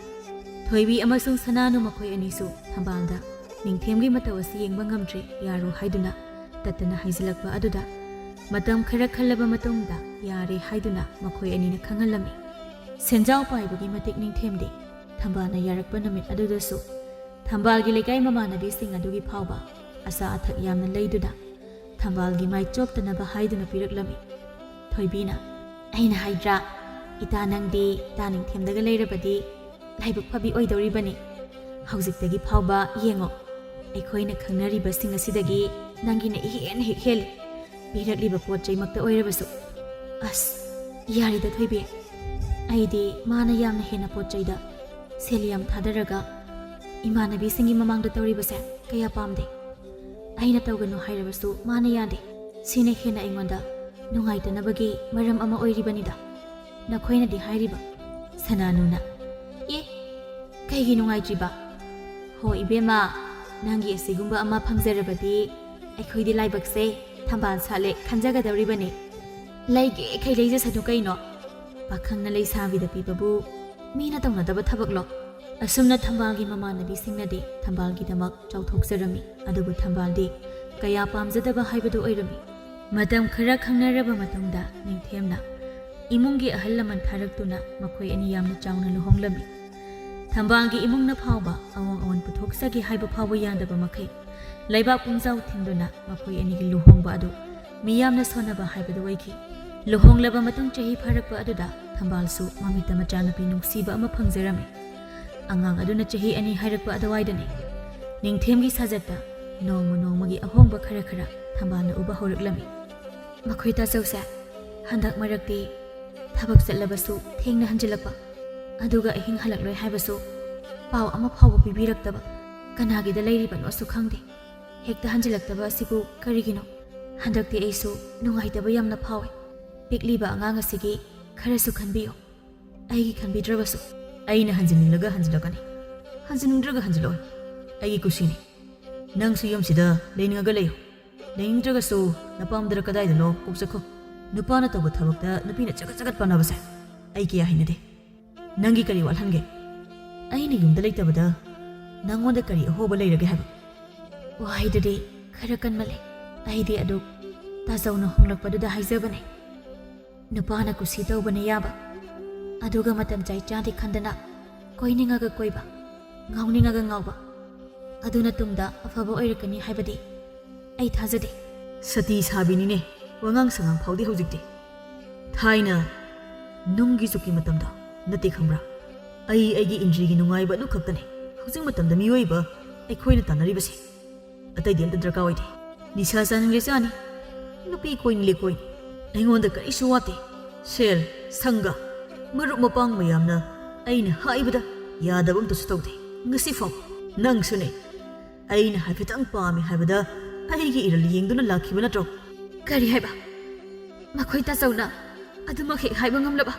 ꯊꯣꯏꯕꯤ ꯑꯃꯁꯨꯡ ꯁꯅꯥꯅꯨ ꯃꯈꯣꯏ ꯑꯅꯤꯁꯨ ꯊꯝꯕꯥꯜꯗ ꯅꯤꯡꯊꯦꯝꯒꯤ ꯃꯇꯧ ꯑꯁꯤ ꯌꯦꯡꯕ ꯉꯝꯗ꯭ꯔꯦ, ꯌꯥꯔꯣ ꯍꯥꯏꯗꯨꯅ ꯇꯠꯇꯅ ꯍꯥꯏꯖꯤꯜꯂꯛꯄ ꯑꯗꯨꯗ ꯃꯇꯝ ꯈꯔ ꯈꯜꯂꯕ ꯃꯇꯨꯡꯗ ꯌꯥꯔꯦ ꯍꯥꯏꯗꯨꯅ ꯃꯈꯣꯏ ꯑꯅꯤꯅ ꯈꯪꯍꯜꯂꯝꯃꯤ꯫ ꯁꯦꯟꯖꯥꯎ ꯄꯥꯏꯕꯒꯤ ꯃꯇꯤꯛ ꯅꯤꯡꯊꯦꯝꯗꯤ ꯊꯝꯕꯥꯜꯅ ꯌꯥꯔꯛꯄ ꯅꯨꯃꯤꯠ ꯑꯗꯨꯗꯁꯨ ꯊꯝꯕꯥꯜꯒꯤ ꯂꯩꯀꯥꯏ ꯃꯃꯥꯟꯅꯕꯤꯁꯤꯡ ꯑꯗꯨꯒꯤ ꯐꯥꯎꯕ ꯑꯆꯥ ꯑꯊꯛ ꯌꯥꯝꯅ ꯂꯩꯗꯨꯅ ꯊꯝꯕꯥꯜꯒꯤ ꯃꯥꯏ ꯆꯣꯞꯇꯅꯕ ꯍꯥꯏꯗꯨꯅ ꯄꯤꯔꯛꯂꯝꯃꯤ꯫ ꯊꯣꯏꯕꯤꯅ, "ꯑꯩꯅ ꯍꯥꯏꯗ꯭ꯔꯥ, ꯏꯇꯥ, ꯅꯪꯗꯤ ꯏꯇꯥ ꯅꯤꯡꯊꯦꯝꯗꯒ ꯂꯩꯔꯕꯗꯤ ꯂꯥꯏꯕꯛ ꯐꯕꯤ ꯑꯣꯏꯗꯧꯔꯤꯕꯅꯤ꯫ ꯍꯧꯖꯤꯛꯇꯒꯤ ꯐꯥꯎꯕ ꯌꯦꯡꯉꯣ, ꯑꯩꯈꯣꯏꯅ ꯈꯪꯅꯔꯤꯕꯁꯤꯡ ꯑꯁꯤꯗꯒꯤ ꯅꯪꯒꯤꯅ ꯏꯍꯦꯟ ꯍꯦꯛ ꯍꯦꯜꯂꯤ꯫ ꯄꯤꯔꯛꯂꯤꯕ ꯄꯣꯠ ꯆꯩꯃꯛꯇ ꯑꯣꯏꯔꯕꯁꯨ꯫ ꯑꯁ, ꯌꯥꯔꯦꯗ ꯊꯣꯏꯕꯤ, ꯑꯩꯗꯤ ꯃꯥꯅ ꯌꯥꯝꯅ ꯍꯦꯟꯅ ꯄꯣꯠ ꯆꯩꯗ ꯁꯦꯜ ꯌꯥꯝ ꯊꯥꯗꯔꯒ ꯏꯃꯥꯟꯅꯕꯤꯁꯤꯡꯒꯤ ꯃꯃꯥꯡꯗ ꯇꯧꯔꯤꯕꯁꯦ ꯀꯌꯥ ꯄꯥꯝꯗꯦ꯫ ꯑꯩꯅ ꯇꯧꯒꯅꯨ ꯍꯥꯏꯔꯕꯁꯨ ꯃꯥꯅ ꯌꯥꯗꯦ꯫ ꯁꯤꯅ ꯍꯦꯟꯅ ꯑꯩꯉꯣꯟꯗ ꯅꯨꯡꯉꯥꯏꯇꯅꯕꯒꯤ ꯃꯔꯝ ꯑꯃ ꯑꯣꯏꯔꯤꯕꯅꯤꯗ꯫ ꯅꯈꯣꯏꯅꯗꯤ ꯍꯥꯏꯔꯤꯕ ꯁꯅꯥꯅꯨꯅ꯫ ꯑꯦ, ꯀꯩꯒꯤ ꯅꯨꯡꯉꯥꯏꯇ꯭ꯔꯤꯕ? ꯍꯣ ꯏꯕꯦꯝꯃ, ꯅꯪꯒꯤ ꯑꯁꯤꯒꯨꯝꯕ ꯑꯃ ꯐꯪꯖꯔꯕꯗꯤ ꯑꯩꯈꯣꯏꯗꯤ ꯂꯥꯏꯕꯛꯁꯦ ꯊꯝꯕꯥꯜ ꯁꯥꯠꯂꯦ ꯈꯟꯖꯒꯗꯧꯔꯤꯕꯅꯤ꯫ ꯂꯩꯒꯦꯈꯩ ꯂꯩꯖꯁꯅꯨ ꯀꯩꯅꯣ꯫ ꯄꯥꯈꯪꯅ ꯂꯩꯁꯥꯕꯤꯗ ꯄꯤꯕꯕꯨ ꯃꯤꯅ ꯇꯧꯅꯗꯕ ꯊꯕꯛꯂꯣ? ꯑꯁꯨꯝꯅ ꯊꯝꯕꯥꯜꯒꯤ ꯃꯃꯥꯟꯅꯕꯤꯁꯤꯡꯅꯗꯤ ꯊꯝꯕꯥꯜꯒꯤꯗꯃꯛ ꯆꯥꯎꯊꯣꯛꯆꯔꯝꯃꯤ꯫ ꯑꯗꯨꯕꯨ ꯊꯝꯕꯥꯜꯗꯤ ꯀꯌꯥ ꯄꯥꯝꯖꯗꯕ ꯍꯥꯏꯕꯗꯨ ꯑꯣꯏꯔꯝꯃꯤ꯫ ꯃꯇꯝ ꯈꯔ ꯈꯪꯅꯔꯕ ꯃꯇꯨꯡꯗ ꯅꯤꯡꯊꯦꯝꯅ ꯏꯃꯨꯡꯒꯤ ꯑꯍꯜ ꯂꯃꯟ ꯊꯥꯔꯛꯇꯨꯅ ꯃꯈꯣꯏ ꯑꯅꯤ ꯌꯥꯝꯅ ꯆꯥꯎꯅ ꯂꯨꯍꯣꯡꯂꯝꯃꯤ꯫ ꯊꯝꯕꯥꯜꯒꯤ ꯏꯃꯨꯡꯅ ꯐꯥꯎꯕ ꯑꯑꯣꯟ ꯑꯑꯣꯟ ꯄꯨꯊꯣꯛꯆꯒꯦ ꯍꯥꯏꯕ ꯐꯥꯎꯕ ꯌꯥꯗꯕ ꯃꯈꯩ ꯂꯩꯕꯥꯛ ꯄꯨꯝꯖꯥꯎ ꯊꯤꯡꯗꯨꯅ ꯃꯈꯣꯏ ꯑꯅꯤꯒꯤ ꯂꯨꯍꯣꯡꯕ ꯑꯗꯨ ꯃꯤꯌꯥꯝꯅ ꯁꯣꯟꯅꯕ ꯍꯥꯏꯕꯗꯨ ꯑꯣꯏꯈꯤ꯫ ꯂꯨꯍꯣꯡꯂꯕ ꯃꯇꯨꯡ ꯆꯍꯤ ꯐꯥꯔꯛꯄ ꯑꯗꯨꯗ ꯊꯝꯕꯥꯜꯁꯨ ꯃꯃꯤꯠꯇ ꯃꯆꯥꯅꯨꯄꯤ ꯅꯨꯡꯁꯤꯕ ꯑꯃ ꯐꯪꯖꯔꯝꯃꯤ꯫ ꯑꯉꯥꯡ ꯑꯗꯨꯅ ꯆꯍꯤ ꯑꯅꯤ ꯍꯥꯏꯔꯛꯄ ꯑꯗꯨꯋꯥꯏꯗꯅꯤ꯫ ꯅꯤꯡꯊꯦꯝꯒꯤ ꯁꯥꯖꯠꯇ ꯅꯣꯡꯃ ꯅꯣꯡꯃꯒꯤ ꯑꯍꯣꯡꯕ ꯈꯔ ꯈꯔ ꯊꯝꯕꯥꯜꯅ ꯎꯕ ꯍꯧꯔꯛꯂꯝꯃꯤ꯫ ꯃꯈꯣꯏ ꯇꯥꯆꯧꯁꯦ ꯍꯟꯗꯛ ꯃꯔꯛꯇꯤ ꯊꯕꯛ ꯆꯠꯂꯕꯁꯨ ꯊꯦꯡꯅ ꯍꯟꯖꯤꯜꯂꯛꯄ, ꯑꯗꯨꯒ ꯑꯍꯤꯡ ꯍꯜꯂꯛꯂꯣꯏ ꯍꯥꯏꯕꯁꯨ ꯄꯥꯎ ꯑꯃ ꯐꯥꯎꯕ ꯄꯤꯕꯤꯔꯛꯇꯕ, ꯀꯅꯥꯒꯤꯗ ꯂꯩꯔꯤꯕꯅꯣꯁꯨ ꯈꯪꯗꯦ꯫ ꯍꯦꯛꯇ ꯍꯟꯖꯤꯜꯂꯛꯇꯕ ꯑꯁꯤꯕꯨ ꯀꯔꯤꯒꯤꯅꯣ? ꯍꯟꯗꯛꯇꯤ ꯑꯩꯁꯨ ꯅꯨꯡꯉꯥꯏꯇꯕ ꯌꯥꯝꯅ ꯐꯥꯎꯏ꯫ ꯄꯤꯛꯂꯤꯕ ꯑꯉꯥꯡ ꯑꯁꯤꯒꯤ ꯈꯔꯁꯨ ꯈꯟꯕꯤꯌꯨ꯫ ꯑꯩꯒꯤ ꯈꯟꯕꯤꯗ꯭ꯔꯕꯁꯨ꯫ ꯑꯩꯅ ꯍꯟꯖꯤꯟꯅꯤꯡꯂꯒ ꯍꯟꯖꯤꯜꯂꯛꯀꯅꯤ, ꯍꯟꯖꯤꯟꯅꯤꯡꯗ꯭ꯔꯒ ꯍꯟꯖꯤꯜꯂꯛꯑꯣꯏ꯫ ꯑꯩꯒꯤ ꯀꯨꯁꯤꯅꯤ꯫ ꯅꯪꯁꯨ ꯌꯨꯝꯁꯤꯗ ꯂꯩꯅꯤꯡꯉꯒ ꯂꯩꯌꯨ꯫ ꯂꯩꯅꯤꯡꯗ꯭ꯔꯒꯁꯨ ꯅꯄꯥꯝꯗꯔ ꯀꯗꯥꯏꯗꯅꯣ ꯀꯣꯛ ꯆꯠꯈꯣ꯫ ꯅꯨꯄꯥꯅ ꯇꯧꯕ ꯊꯕꯛꯇ ꯅꯨꯄꯤꯅ ꯆꯒꯠ ꯆꯒꯠ ꯄꯥꯟꯅꯕꯁꯦ ꯑꯩ ꯀꯌꯥ ꯍꯩꯅꯗꯦ꯫ ꯅꯪꯒꯤ ꯀꯔꯤ ꯋꯥꯠꯍꯟꯒꯦ? ꯑꯩꯅ ꯌꯨꯝꯗ ꯂꯩꯇꯕꯗ ꯅꯪꯉꯣꯟꯗ ꯀꯔꯤ ꯑꯍꯣꯕ ꯂꯩꯔꯒꯦ ꯍꯥꯏꯕ? ꯋꯥꯍꯩꯗꯨꯗꯤ ꯈꯔ ꯀꯟꯃꯜꯂꯦ꯫ ꯑꯩꯗꯤ ꯑꯗꯨ ꯇꯥꯆꯧꯅ ꯍꯣꯡꯂꯛꯄꯗꯨꯗ ꯍꯥꯏꯖꯕꯅꯦ꯫ ꯅꯨꯄꯥꯅ ꯀꯨꯁꯤ ꯇꯧꯕꯅ ꯌꯥꯕ, ꯑꯗꯨꯒ ꯃꯇꯝ ꯆꯥꯏ ꯆꯥꯗꯦ ꯈꯟꯗꯅ ꯀꯣꯏꯅꯤꯡꯉꯒ ꯀꯣꯏꯕ, ꯉꯥꯎꯅꯤꯡꯉꯒ ꯉꯥꯎꯕ, ꯑꯗꯨꯅ ꯇꯨꯡꯗ ꯑꯐꯕ ꯑꯣꯏꯔꯛꯀꯅꯤ ꯍꯥꯏꯕꯗꯤ ꯑꯩ ꯊꯥꯖꯗꯦ꯫ ꯁꯇꯤ ꯁꯥꯕꯤꯅꯤꯅꯦ, ꯋꯥꯉꯥꯡ ꯁꯉꯥꯡ ꯐꯥꯎꯗꯤ ꯍꯧꯖꯤꯛꯇꯤ꯫ ꯊꯥꯏꯅ ꯅꯨꯡꯒꯤ ꯖꯨꯛꯀꯤ ꯃꯇꯝꯗ ꯅꯠꯇꯦ, ꯈꯪꯕ꯭ꯔꯥ? ꯑꯩ ꯑꯩꯒꯤ ꯏꯟꯗ꯭ꯔꯤꯒꯤ ꯅꯨꯡꯉꯥꯏꯕ ꯑꯗꯨ ꯈꯛꯇꯅꯦ ꯍꯧꯖꯤꯛ ꯃꯇꯝꯗ ꯃꯤꯑꯣꯏꯕ ꯑꯩꯈꯣꯏꯅ ꯇꯥꯟꯅꯔꯤꯕꯁꯦ꯫ ꯑꯇꯩꯗꯤ ꯑꯝꯇ ꯗꯔꯀꯥꯔ ꯑꯣꯏꯗꯦ꯫ ꯅꯤꯁꯥ ꯆꯥꯅꯤꯡꯂꯦ ꯆꯥꯅꯤ, ꯅꯨꯄꯤ ꯀꯣꯏꯅꯤꯡꯂꯦ ꯀꯣꯏꯅꯤ, ꯑꯩꯉꯣꯟꯗ ꯀꯔꯤꯁꯨ ꯋꯥꯠꯇꯦ꯫ ꯁꯦꯜ, ꯁꯪꯒ, ꯃꯔꯨꯞ ꯃꯄꯥꯡ ꯃꯌꯥꯝꯅ ꯑꯩꯅ ꯍꯥꯏꯕꯗ ꯌꯥꯗꯕ ꯑꯝꯇꯁꯨ ꯇꯧꯗꯦ ꯉꯁꯤ ꯐꯥꯎ꯫ ꯅꯪꯁꯨꯅꯦ, ꯑꯩꯅ ꯍꯥꯏꯐꯦꯠꯇꯪ ꯄꯥꯝꯃꯤ ꯍꯥꯏꯕꯗ ꯑꯩꯒꯤ ꯏꯔꯜ ꯌꯦꯡꯗꯨꯅ ꯂꯥꯛꯈꯤꯕ ꯅꯠꯇ꯭ꯔꯣ? ꯀꯔꯤ ꯍꯥꯏꯕ? ꯃꯈꯣꯏ ꯇꯥꯆꯧꯅ ꯑꯗꯨꯃꯛ ꯍꯦꯛ ꯍꯥꯏꯕ ꯉꯝꯂꯕ?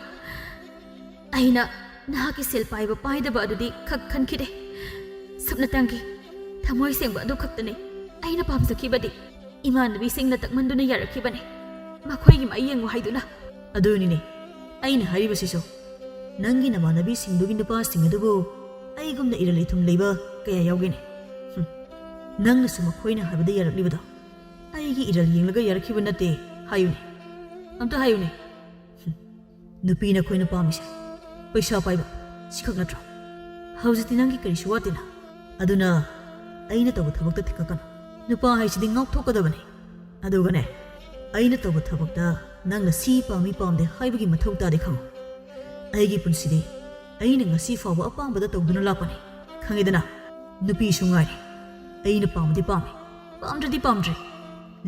ꯑꯩꯅ ꯅꯍꯥꯛꯀꯤ ꯁꯦꯜ ꯄꯥꯏꯕ ꯄꯥꯏꯗꯕ ꯑꯗꯨꯗꯤ ꯈꯛ ꯈꯟꯈꯤꯗꯦ꯫ ꯁꯨꯞꯅꯇꯪꯒꯤ ꯊꯃꯣꯏ ꯁꯦꯡꯕ ꯑꯗꯨ ꯈꯛꯇꯅꯤ ꯑꯩꯅ ꯄꯥꯝꯖꯈꯤꯕꯗꯤ꯫ ꯏꯃꯥꯟꯅꯕꯤꯁꯤꯡꯅ ꯇꯛꯃꯟꯗꯨꯅ ꯌꯥꯔꯛꯈꯤꯕꯅꯤ, ꯃꯈꯣꯏꯒꯤ ꯃꯥꯏ ꯌꯦꯡꯉꯨ ꯍꯥꯏꯗꯨꯅ꯫ ꯑꯗꯨꯅꯤꯅꯦ ꯑꯩꯅ ꯍꯥꯏꯔꯤꯕꯁꯤꯁꯨ, ꯅꯪꯒꯤ ꯅꯃꯥꯟꯅꯕꯤꯁꯤꯡꯗꯨꯒꯤ ꯅꯨꯄꯥꯁꯤꯡ ꯑꯗꯨꯕꯨ ꯑꯩꯒꯨꯝꯅ ꯏꯔꯜ ꯏꯊꯨꯝ ꯂꯩꯕ ꯀꯌꯥ ꯌꯥꯎꯒꯦꯅꯦ? ꯍꯨꯝ, ꯅꯪꯅꯁꯨ ꯃꯈꯣꯏꯅ ꯍꯥꯏꯕꯗ ꯌꯥꯔꯛꯂꯤꯕꯗꯣ ꯑꯩꯒꯤ ꯏꯔꯜ ꯌꯦꯡꯂꯒ ꯌꯥꯔꯛꯈꯤꯕ ꯅꯠꯇꯦ ꯍꯥꯏꯌꯨꯅꯦ, ꯑꯝꯇ ꯍꯥꯏꯌꯨꯅꯦ꯫ ꯍꯨꯝ, ꯅꯨꯄꯤ ꯅꯈꯣꯏꯅ ꯄꯥꯝꯃꯤꯁꯦ ꯄꯩꯁꯥ ꯄꯥꯏꯕ ꯁꯤꯈꯛ ꯅꯠꯇ꯭ꯔꯣ? ꯍꯧꯖꯤꯛꯇꯤ ꯅꯪꯒꯤ ꯀꯔꯤꯁꯨ ꯋꯥꯠꯇꯦꯅ꯫ ꯑꯗꯨꯅ ꯑꯩꯅ ꯇꯧꯕ ꯊꯕꯛꯇ ꯊꯤꯀꯠꯀꯅꯨ꯫ ꯅꯨꯄꯥ ꯍꯥꯏꯁꯤꯗꯤ ꯉꯥꯎꯊꯣꯛꯀꯗꯕꯅꯤ꯫ ꯑꯗꯨꯒꯅꯦ, ꯑꯩꯅ ꯇꯧꯕ ꯊꯕꯛꯇ ꯅꯪꯅ ꯁꯤ ꯄꯥꯝꯃꯤ ꯄꯥꯝꯗꯦ ꯍꯥꯏꯕꯒꯤ ꯃꯊꯧ ꯇꯥꯗꯦ, ꯈꯪꯉꯨ꯫ ꯑꯩꯒꯤ ꯄꯨꯟꯁꯤꯗꯤ ꯑꯩꯅ ꯉꯁꯤ ꯐꯥꯎꯕ ꯑꯄꯥꯝꯕꯗ ꯇꯧꯗꯨꯅ ꯂꯥꯛꯄꯅꯤ, ꯈꯪꯉꯤꯗꯅ? ꯅꯨꯄꯤꯁꯨ ꯉꯥꯏꯔꯦ, ꯑꯩꯅ ꯄꯥꯝꯃꯗꯤ ꯄꯥꯝꯃꯤ, ꯄꯥꯝꯗ꯭ꯔꯗꯤ ꯄꯥꯝꯗ꯭ꯔꯦ꯫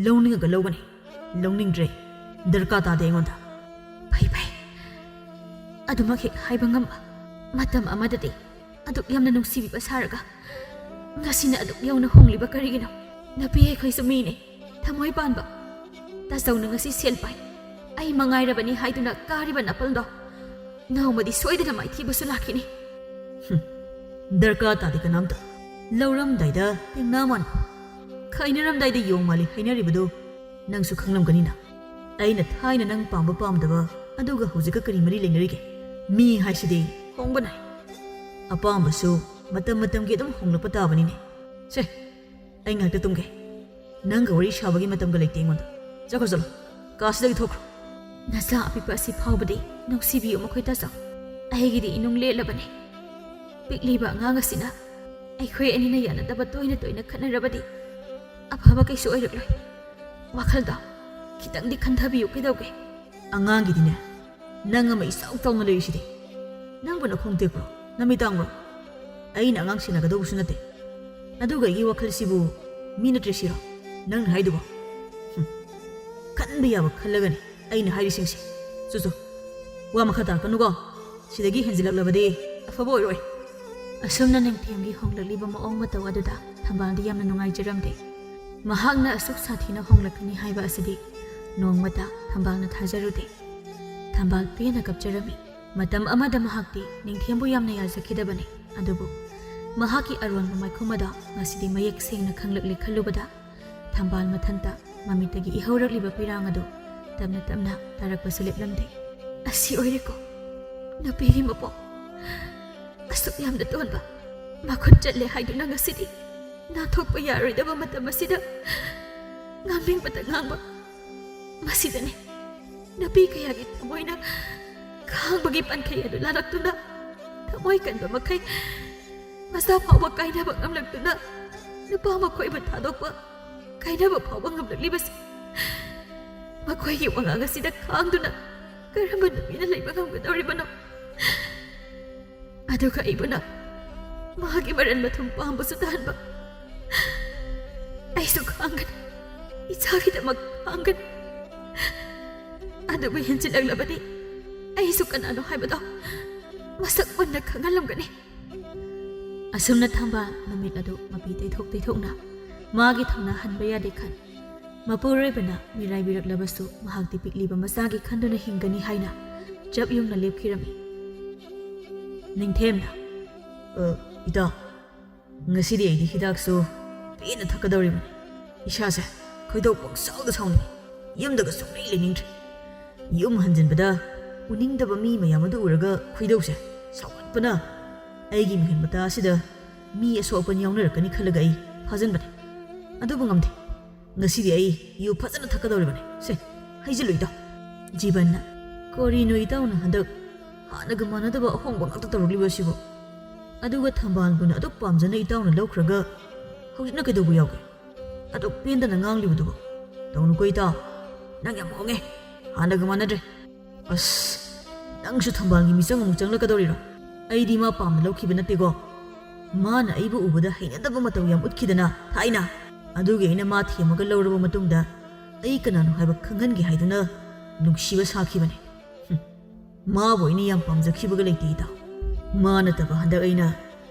ꯂꯧꯅꯤꯡꯉꯒ ꯂꯧꯒꯅꯤ, ꯂꯧꯅꯤꯡꯗ꯭ꯔꯦ, ꯗꯔꯀꯥꯔ ꯇꯥꯗꯦ ꯑꯩꯉꯣꯟꯗ꯫ ꯐꯩ ꯐꯩ, ꯑꯗꯨꯃꯛ ꯍꯦꯛ ꯍꯥꯏꯕ ꯉꯝꯕ꯫ ꯃꯇꯝ ꯑꯃꯗꯗꯤ ꯑꯗꯨꯛ ꯌꯥꯝꯅ ꯅꯨꯡꯁꯤꯕꯤꯕ ꯁꯥꯔꯒ ꯉꯁꯤꯅ ꯑꯗꯨꯛ ꯌꯧꯅ ꯍꯣꯡꯂꯤꯕ ꯀꯔꯤꯒꯤꯅꯣ? ꯅꯨꯄꯤ ꯑꯩꯈꯣꯏꯁꯨ ꯃꯤꯅꯤ, ꯊꯃꯣꯏ ꯄꯥꯟꯕ꯫ ꯇꯥꯆꯧꯅ ꯉꯁꯤ ꯁꯦꯜ ꯄꯥꯏ, ꯑꯩ ꯃꯉꯥꯏꯔꯕꯅꯤ ꯍꯥꯏꯗꯨꯅ ꯀꯥꯔꯤꯕ ꯅꯥꯄꯜꯗꯣ ꯅꯣꯡꯃꯗꯤ ꯁꯣꯏꯗꯅ ꯃꯥꯏꯊꯤꯕꯁꯨ ꯂꯥꯛꯈꯤꯅꯤ꯫ ꯍꯨꯝ, ꯗꯔꯀꯥꯔ ꯇꯥꯗꯦ ꯀꯅꯥꯝꯇ꯫ ꯂꯧꯔꯝꯗꯥꯏꯗ ꯇꯦꯡꯅꯥ ꯃꯥꯟꯕ, ꯈꯥꯏꯅꯔꯝꯗꯥꯏꯗ ꯌꯣꯡ ꯃꯥꯜꯂꯤ ꯍꯥꯏꯅꯔꯤꯕꯗꯨ ꯅꯪꯁꯨ ꯈꯪꯂꯝꯒꯅꯤꯅ꯫ ꯑꯩꯅ ꯊꯥꯏꯅ ꯅꯪ ꯄꯥꯝꯕ ꯄꯥꯝꯗꯕ ꯑꯗꯨꯒ ꯍꯧꯖꯤꯛꯀ ꯀꯔꯤ ꯃꯔꯤ ꯂꯩꯅꯔꯤꯒꯦ? ꯃꯤ ꯍꯥꯏꯁꯤꯗꯤ ꯍꯣꯡꯕ ꯅꯥꯏ꯫ ꯑꯄꯥꯝꯕꯁꯨ ꯃꯇꯝ ꯃꯇꯝꯒꯤ ꯑꯗꯨꯝ ꯍꯣꯡꯂꯛꯄ ꯇꯥꯕꯅꯤꯅꯦ꯫ ꯁꯦ, ꯑꯩ ꯉꯥꯏꯍꯥꯛꯇ ꯇꯨꯝꯒꯦ꯫ ꯅꯪꯒ ꯋꯥꯔꯤ ꯁꯥꯕꯒꯤ ꯃꯇꯝꯒ ꯂꯩꯇꯦ ꯑꯩꯉꯣꯟꯗ꯫ ꯆꯠꯈ꯭ꯔꯣ, ꯆꯠꯂꯣ꯫ ꯀꯥꯁꯤꯗꯒꯤ ꯊꯣꯛꯈ꯭ꯔꯣ꯫ ꯅꯆꯥ ꯑꯄꯤꯛꯄ ꯑꯁꯤ ꯐꯥꯎꯕꯗꯤ ꯅꯨꯡꯁꯤꯕꯤꯌꯨ ꯃꯈꯣꯏ ꯇꯥꯆꯧ꯫ ꯑꯩꯒꯤꯗꯤ ꯏꯅꯨꯡ ꯂꯦꯜꯂꯕꯅꯤ꯫ ꯄꯤꯛꯂꯤꯕ ꯑꯉꯥꯡ ꯑꯁꯤꯅ ꯑꯩꯈꯣꯏ ꯑꯅꯤꯅ ꯌꯥꯅꯗꯕ ꯇꯣꯏꯅ ꯇꯣꯏꯅ ꯈꯠꯅꯔꯕꯗꯤ ꯑꯐꯕ ꯀꯩꯁꯨ ꯑꯣꯏꯔꯛꯂꯣꯏ꯫ ꯋꯥꯈꯜꯗꯣ ꯈꯤꯇꯪꯗꯤ ꯈꯟꯊꯕꯤꯌꯨ ꯀꯩꯗꯧꯒꯦ? ꯑꯉꯥꯡꯒꯤꯗꯤꯅꯦ, ꯅꯪ ꯑꯃ ꯏꯆꯥꯎ ꯆꯥꯎꯅ ꯂꯩꯔꯤꯁꯤꯗꯤ꯫ ꯅꯪꯕꯨ ꯅꯈꯣꯡ ꯇꯦꯛꯄ꯭ꯔꯣ? ꯅꯃꯤꯠ ꯇꯥꯡꯕ꯭ꯔꯣ? ꯑꯩꯅ ꯑꯉꯥꯡ ꯁꯦꯟꯅꯒꯗꯧꯕꯁꯨ ꯅꯠꯇꯦ꯫ ꯑꯗꯨꯒ ꯑꯩꯒꯤ ꯋꯥꯈꯜꯁꯤꯕꯨ ꯃꯤ ꯅꯠꯇ꯭ꯔꯦ ꯁꯤꯔꯣ ꯅꯪꯅ ꯍꯥꯏꯗꯨꯕꯣ? ꯍꯨꯝ꯫ ꯈꯟꯕ ꯌꯥꯕ ꯈꯜꯂꯒꯅꯤ ꯑꯩꯅ ꯍꯥꯏꯔꯤꯁꯤꯡꯁꯦ꯫ ꯆꯨꯆꯨ, ꯋꯥ ꯃꯈꯥ ꯇꯥꯔꯛꯀꯅꯨꯀꯣ꯫ ꯁꯤꯗꯒꯤ ꯍꯦꯟꯖꯤꯜꯂꯛꯂꯕꯗꯤ ꯑꯐꯕ ꯑꯣꯏꯔꯣꯏ꯫ ꯑꯁꯨꯝꯅ ꯅꯤꯡꯊꯦꯝꯒꯤ ꯍꯣꯡꯂꯛꯂꯤꯕ ꯃꯑꯣꯡ ꯃꯇꯧ ꯑꯗꯨꯗ ꯊꯝꯕꯥꯜꯗꯤ ꯌꯥꯝꯅ ꯅꯨꯡꯉꯥꯏꯖꯔꯝꯗꯦ꯫ ꯃꯍꯥꯛꯅ ꯑꯁꯨꯛ ꯁꯥꯊꯤꯅ ꯍꯣꯡꯂꯛꯀꯅꯤ ꯍꯥꯏꯕ ꯑꯁꯤꯗꯤ ꯅꯣꯡꯃꯇ ꯊꯝꯕꯥꯜꯅ ꯊꯥꯖꯔꯨꯗꯦ꯫ ꯊꯝꯕꯥꯜ ꯄꯦꯟꯅ ꯀꯞꯆꯔꯝꯃꯤ꯫ ꯃꯇꯝ ꯑꯃꯗ ꯃꯍꯥꯛꯇꯤ ꯅꯤꯡꯊꯦꯝꯕꯨ ꯌꯥꯝꯅ ꯌꯥꯖꯈꯤꯗꯕꯅꯤ, ꯑꯗꯨꯕꯨ ꯃꯍꯥꯛꯀꯤ ꯑꯔꯣꯟꯕ ꯃꯥꯏꯈꯨꯝ ꯑꯗꯣ ꯉꯁꯤꯗꯤ ꯃꯌꯦꯛ ꯁꯦꯡꯅ ꯈꯪꯂꯛꯂꯦ ꯈꯜꯂꯨꯕꯗ ꯊꯝꯕꯥꯜ ꯃꯊꯟꯇ ꯃꯃꯤꯠꯇꯒꯤ ꯏꯍꯧꯔꯛꯂꯤꯕ ꯄꯤꯔꯥꯡ ꯑꯗꯨ ꯇꯞꯅ ꯇꯞꯅ ꯇꯥꯔꯛꯄꯁꯨ ꯂꯦꯞꯂꯝꯗꯦ꯫ ꯑꯁꯤ ꯑꯣꯏꯔꯦꯀꯣ ꯅꯨꯄꯤꯒꯤ ꯃꯄꯣꯛ꯫ ꯑꯁꯨꯛ ꯌꯥꯝꯅ ꯇꯣꯟꯕ, ꯃꯈꯨꯠ ꯆꯠꯂꯦ ꯍꯥꯏꯗꯨꯅ ꯉꯁꯤꯗꯤ ꯅꯥꯟꯊꯣꯛꯄ ꯌꯥꯔꯣꯏꯗꯕ ꯃꯇꯝ ꯑꯁꯤꯗ ꯉꯥꯡꯅꯤꯡꯕꯇ ꯉꯥꯡꯕ꯫ ꯃꯁꯤꯗꯅꯤ ꯅꯨꯄꯤ ꯀꯌꯥꯒꯤ ꯊꯃꯣꯏꯅ ꯈꯥꯡꯕꯒꯤ ꯄꯟꯈꯩ ꯑꯗꯨ ꯂꯥꯜꯂꯛꯇꯨꯅ, ꯊꯃꯣꯏ ꯀꯟꯕ ꯃꯈꯩ ꯃꯆꯥ ꯐꯥꯎꯕ ꯀꯥꯏꯅꯕ ꯉꯝꯂꯛꯇꯨꯅ, ꯅꯨꯄꯥ ꯃꯈꯣꯏꯕꯨ ꯊꯥꯗꯣꯛꯄ, ꯀꯥꯏꯅꯕ ꯐꯥꯎꯕ ꯉꯝꯂꯛꯂꯤꯕꯁꯤ꯫ ꯃꯈꯣꯏꯒꯤ ꯋꯥꯉꯥꯡ ꯑꯁꯤꯗ ꯈꯥꯡꯗꯨꯅ ꯀꯔꯝꯕ ꯅꯨꯄꯤꯅ ꯂꯩꯕ ꯉꯝꯒꯗꯧꯔꯤꯕꯅꯣ? ꯑꯗꯨꯒ ꯑꯩꯕꯨꯅ ꯃꯍꯥꯛꯀꯤ ꯃꯔꯟ ꯃꯊꯨꯝ ꯄꯥꯝꯕꯁꯨ ꯇꯥꯍꯟꯕ꯫ ꯑꯩꯁꯨ ꯈꯥꯡꯒꯅꯤ, ꯏꯆꯥꯒꯤꯗꯃꯛ ꯈꯥꯡꯒꯅꯤ꯫ ꯑꯗꯨꯕꯨ ꯍꯦꯟꯖꯤꯜꯂꯛꯂꯕꯗꯤ ꯑꯩꯁꯨ ꯀꯅꯥꯅꯣ ꯍꯥꯏꯕꯗꯣ ꯃꯁꯛ ꯃꯨꯟꯅ ꯈꯪꯍꯜꯂꯝꯒꯅꯤ꯫ ꯑꯁꯨꯝꯅ ꯊꯝꯕꯥꯜ ꯃꯃꯤꯠ ꯑꯗꯨ ꯃꯄꯤ ꯇꯩꯊꯣꯛ ꯇꯩꯊꯣꯛꯅ ꯃꯥꯒꯤ ꯊꯧꯅꯥ ꯍꯟꯕ ꯌꯥꯗꯦ ꯈꯟ꯫ ꯃꯄꯨꯔꯣꯏꯕꯅ ꯃꯤꯔꯥꯏꯕꯤꯔꯛꯂꯕꯁꯨ ꯃꯍꯥꯛꯇꯤ ꯄꯤꯛꯂꯤꯕ ꯃꯆꯥꯒꯤ ꯈꯟꯗꯨꯅ ꯍꯤꯡꯒꯅꯤ ꯍꯥꯏꯅ ꯆꯞ ꯌꯨꯡꯅ ꯂꯦꯞꯈꯤꯔꯝꯃꯤ꯫ ꯅꯤꯡꯊꯦꯝꯅ, "ꯑ, ꯏꯇꯥ, ꯉꯁꯤꯗꯤ ꯑꯩꯗꯤ ꯍꯤꯗꯥꯛꯁꯨ ꯄꯦꯟꯅ ꯊꯛꯀꯗꯧꯔꯤꯕꯅꯤ꯫ ꯏꯁꯥꯁꯦ ꯈꯣꯏꯗꯧ ꯄꯪꯁꯥꯎꯗ ꯁꯥꯎꯅꯤꯡꯏ꯫ ꯌꯨꯝꯗꯒ ꯁꯨꯡꯂꯩ ꯂꯩꯅꯤꯡꯗ꯭ꯔꯦ꯫ ꯌꯨꯝ ꯍꯟꯖꯤꯟꯕꯗ ꯎꯅꯤꯡꯗꯕ ꯃꯤ ꯃꯌꯥꯝ ꯑꯗꯨ ꯎꯔꯒ ꯈꯣꯏꯗꯧꯁꯦ ꯁꯥꯎꯒꯠꯄꯅ ꯑꯩꯒꯤ ꯃꯤꯍꯨꯟ ꯃꯇꯥ ꯑꯁꯤꯗ ꯃꯤ ꯑꯁꯣꯛ ꯑꯄꯟ ꯌꯥꯎꯅꯔꯛꯀꯅꯤ ꯈꯜꯂꯒ ꯑꯩ ꯐꯥꯖꯤꯟꯕꯅꯤ꯫ ꯑꯗꯨꯕꯨ ꯉꯝꯗꯦ꯫ ꯉꯁꯤꯗꯤ ꯑꯩ ꯌꯨ ꯐꯖꯅ ꯊꯛꯀꯗꯧꯔꯤꯕꯅꯤ꯫ ꯁꯦ, ꯍꯩꯖꯤꯜꯂꯨ ꯏꯇꯥꯎ꯫" ꯖꯤꯕꯟꯅ, "ꯀꯔꯤꯅꯣ ꯏꯇꯥꯎꯅ ꯍꯟꯗꯛ ꯍꯥꯟꯅꯒ ꯃꯥꯟꯅꯗꯕ ꯑꯍꯣꯡꯕ ꯉꯥꯛꯇ ꯇꯧꯔꯛꯂꯤꯕ ꯑꯁꯤꯕꯨ? ꯑꯗꯨꯒ ꯊꯝꯕꯥꯜꯕꯨꯅ ꯑꯗꯨꯛ ꯄꯥꯝꯖꯅ ꯏꯇꯥꯎꯅ ꯂꯧꯈ꯭ꯔꯒ ꯍꯧꯖꯤꯛꯅ ꯀꯩꯗꯧꯕ ꯌꯥꯎꯒꯦ? ꯑꯗꯨꯛ ꯄꯦꯟꯗꯅ ꯉꯥꯡꯂꯤꯕꯗꯨꯕꯨ? ꯇꯧꯅꯨꯀꯣ ꯏꯇꯥꯎ, ꯅꯪ ꯌꯥꯝ ꯍꯣꯡꯉꯦ, ꯍꯥꯟꯅꯒ ꯃꯥꯟꯅꯗ꯭ꯔꯦ꯫ ꯑꯁ, ꯅꯪꯁꯨ ꯊꯝꯕꯥꯜꯒꯤ ꯃꯤꯆꯪ ꯑꯃꯨꯛ ꯆꯪꯂꯛꯀꯗꯧꯔꯤꯔꯣ? ꯑꯩꯗꯤ ꯃꯥ ꯄꯥꯝꯅ ꯂꯧꯈꯤꯕ ꯅꯠꯇꯦꯀꯣ꯫ ꯃꯥꯅ ꯑꯩꯕꯨ ꯎꯕꯗ ꯍꯩꯅꯗꯕ ꯃꯇꯧ ꯌꯥꯝ ꯎꯠꯈꯤꯗꯅ ꯊꯥꯏꯅ꯫ ꯑꯗꯨꯒꯤ ꯑꯩꯅ ꯃꯥ ꯊꯦꯝꯃꯒ ꯂꯧꯔꯕ ꯃꯇꯨꯡꯗ ꯑꯩ ꯀꯅꯥꯅꯣ ꯍꯥꯏꯕ ꯈꯪꯍꯟꯒꯦ ꯍꯥꯏꯗꯨꯅ ꯅꯨꯡꯁꯤꯕ ꯁꯥꯈꯤꯕꯅꯦ꯫ ꯍꯨꯝ, ꯃꯥꯕꯨ ꯑꯩꯅ ꯌꯥꯝ ꯄꯥꯝꯖꯈꯤꯕꯒ ꯂꯩꯇꯦ ꯏꯇꯥꯎ꯫ ꯃꯥ ꯅꯠꯇꯕ ꯍꯟꯗꯛ ꯑꯩꯅ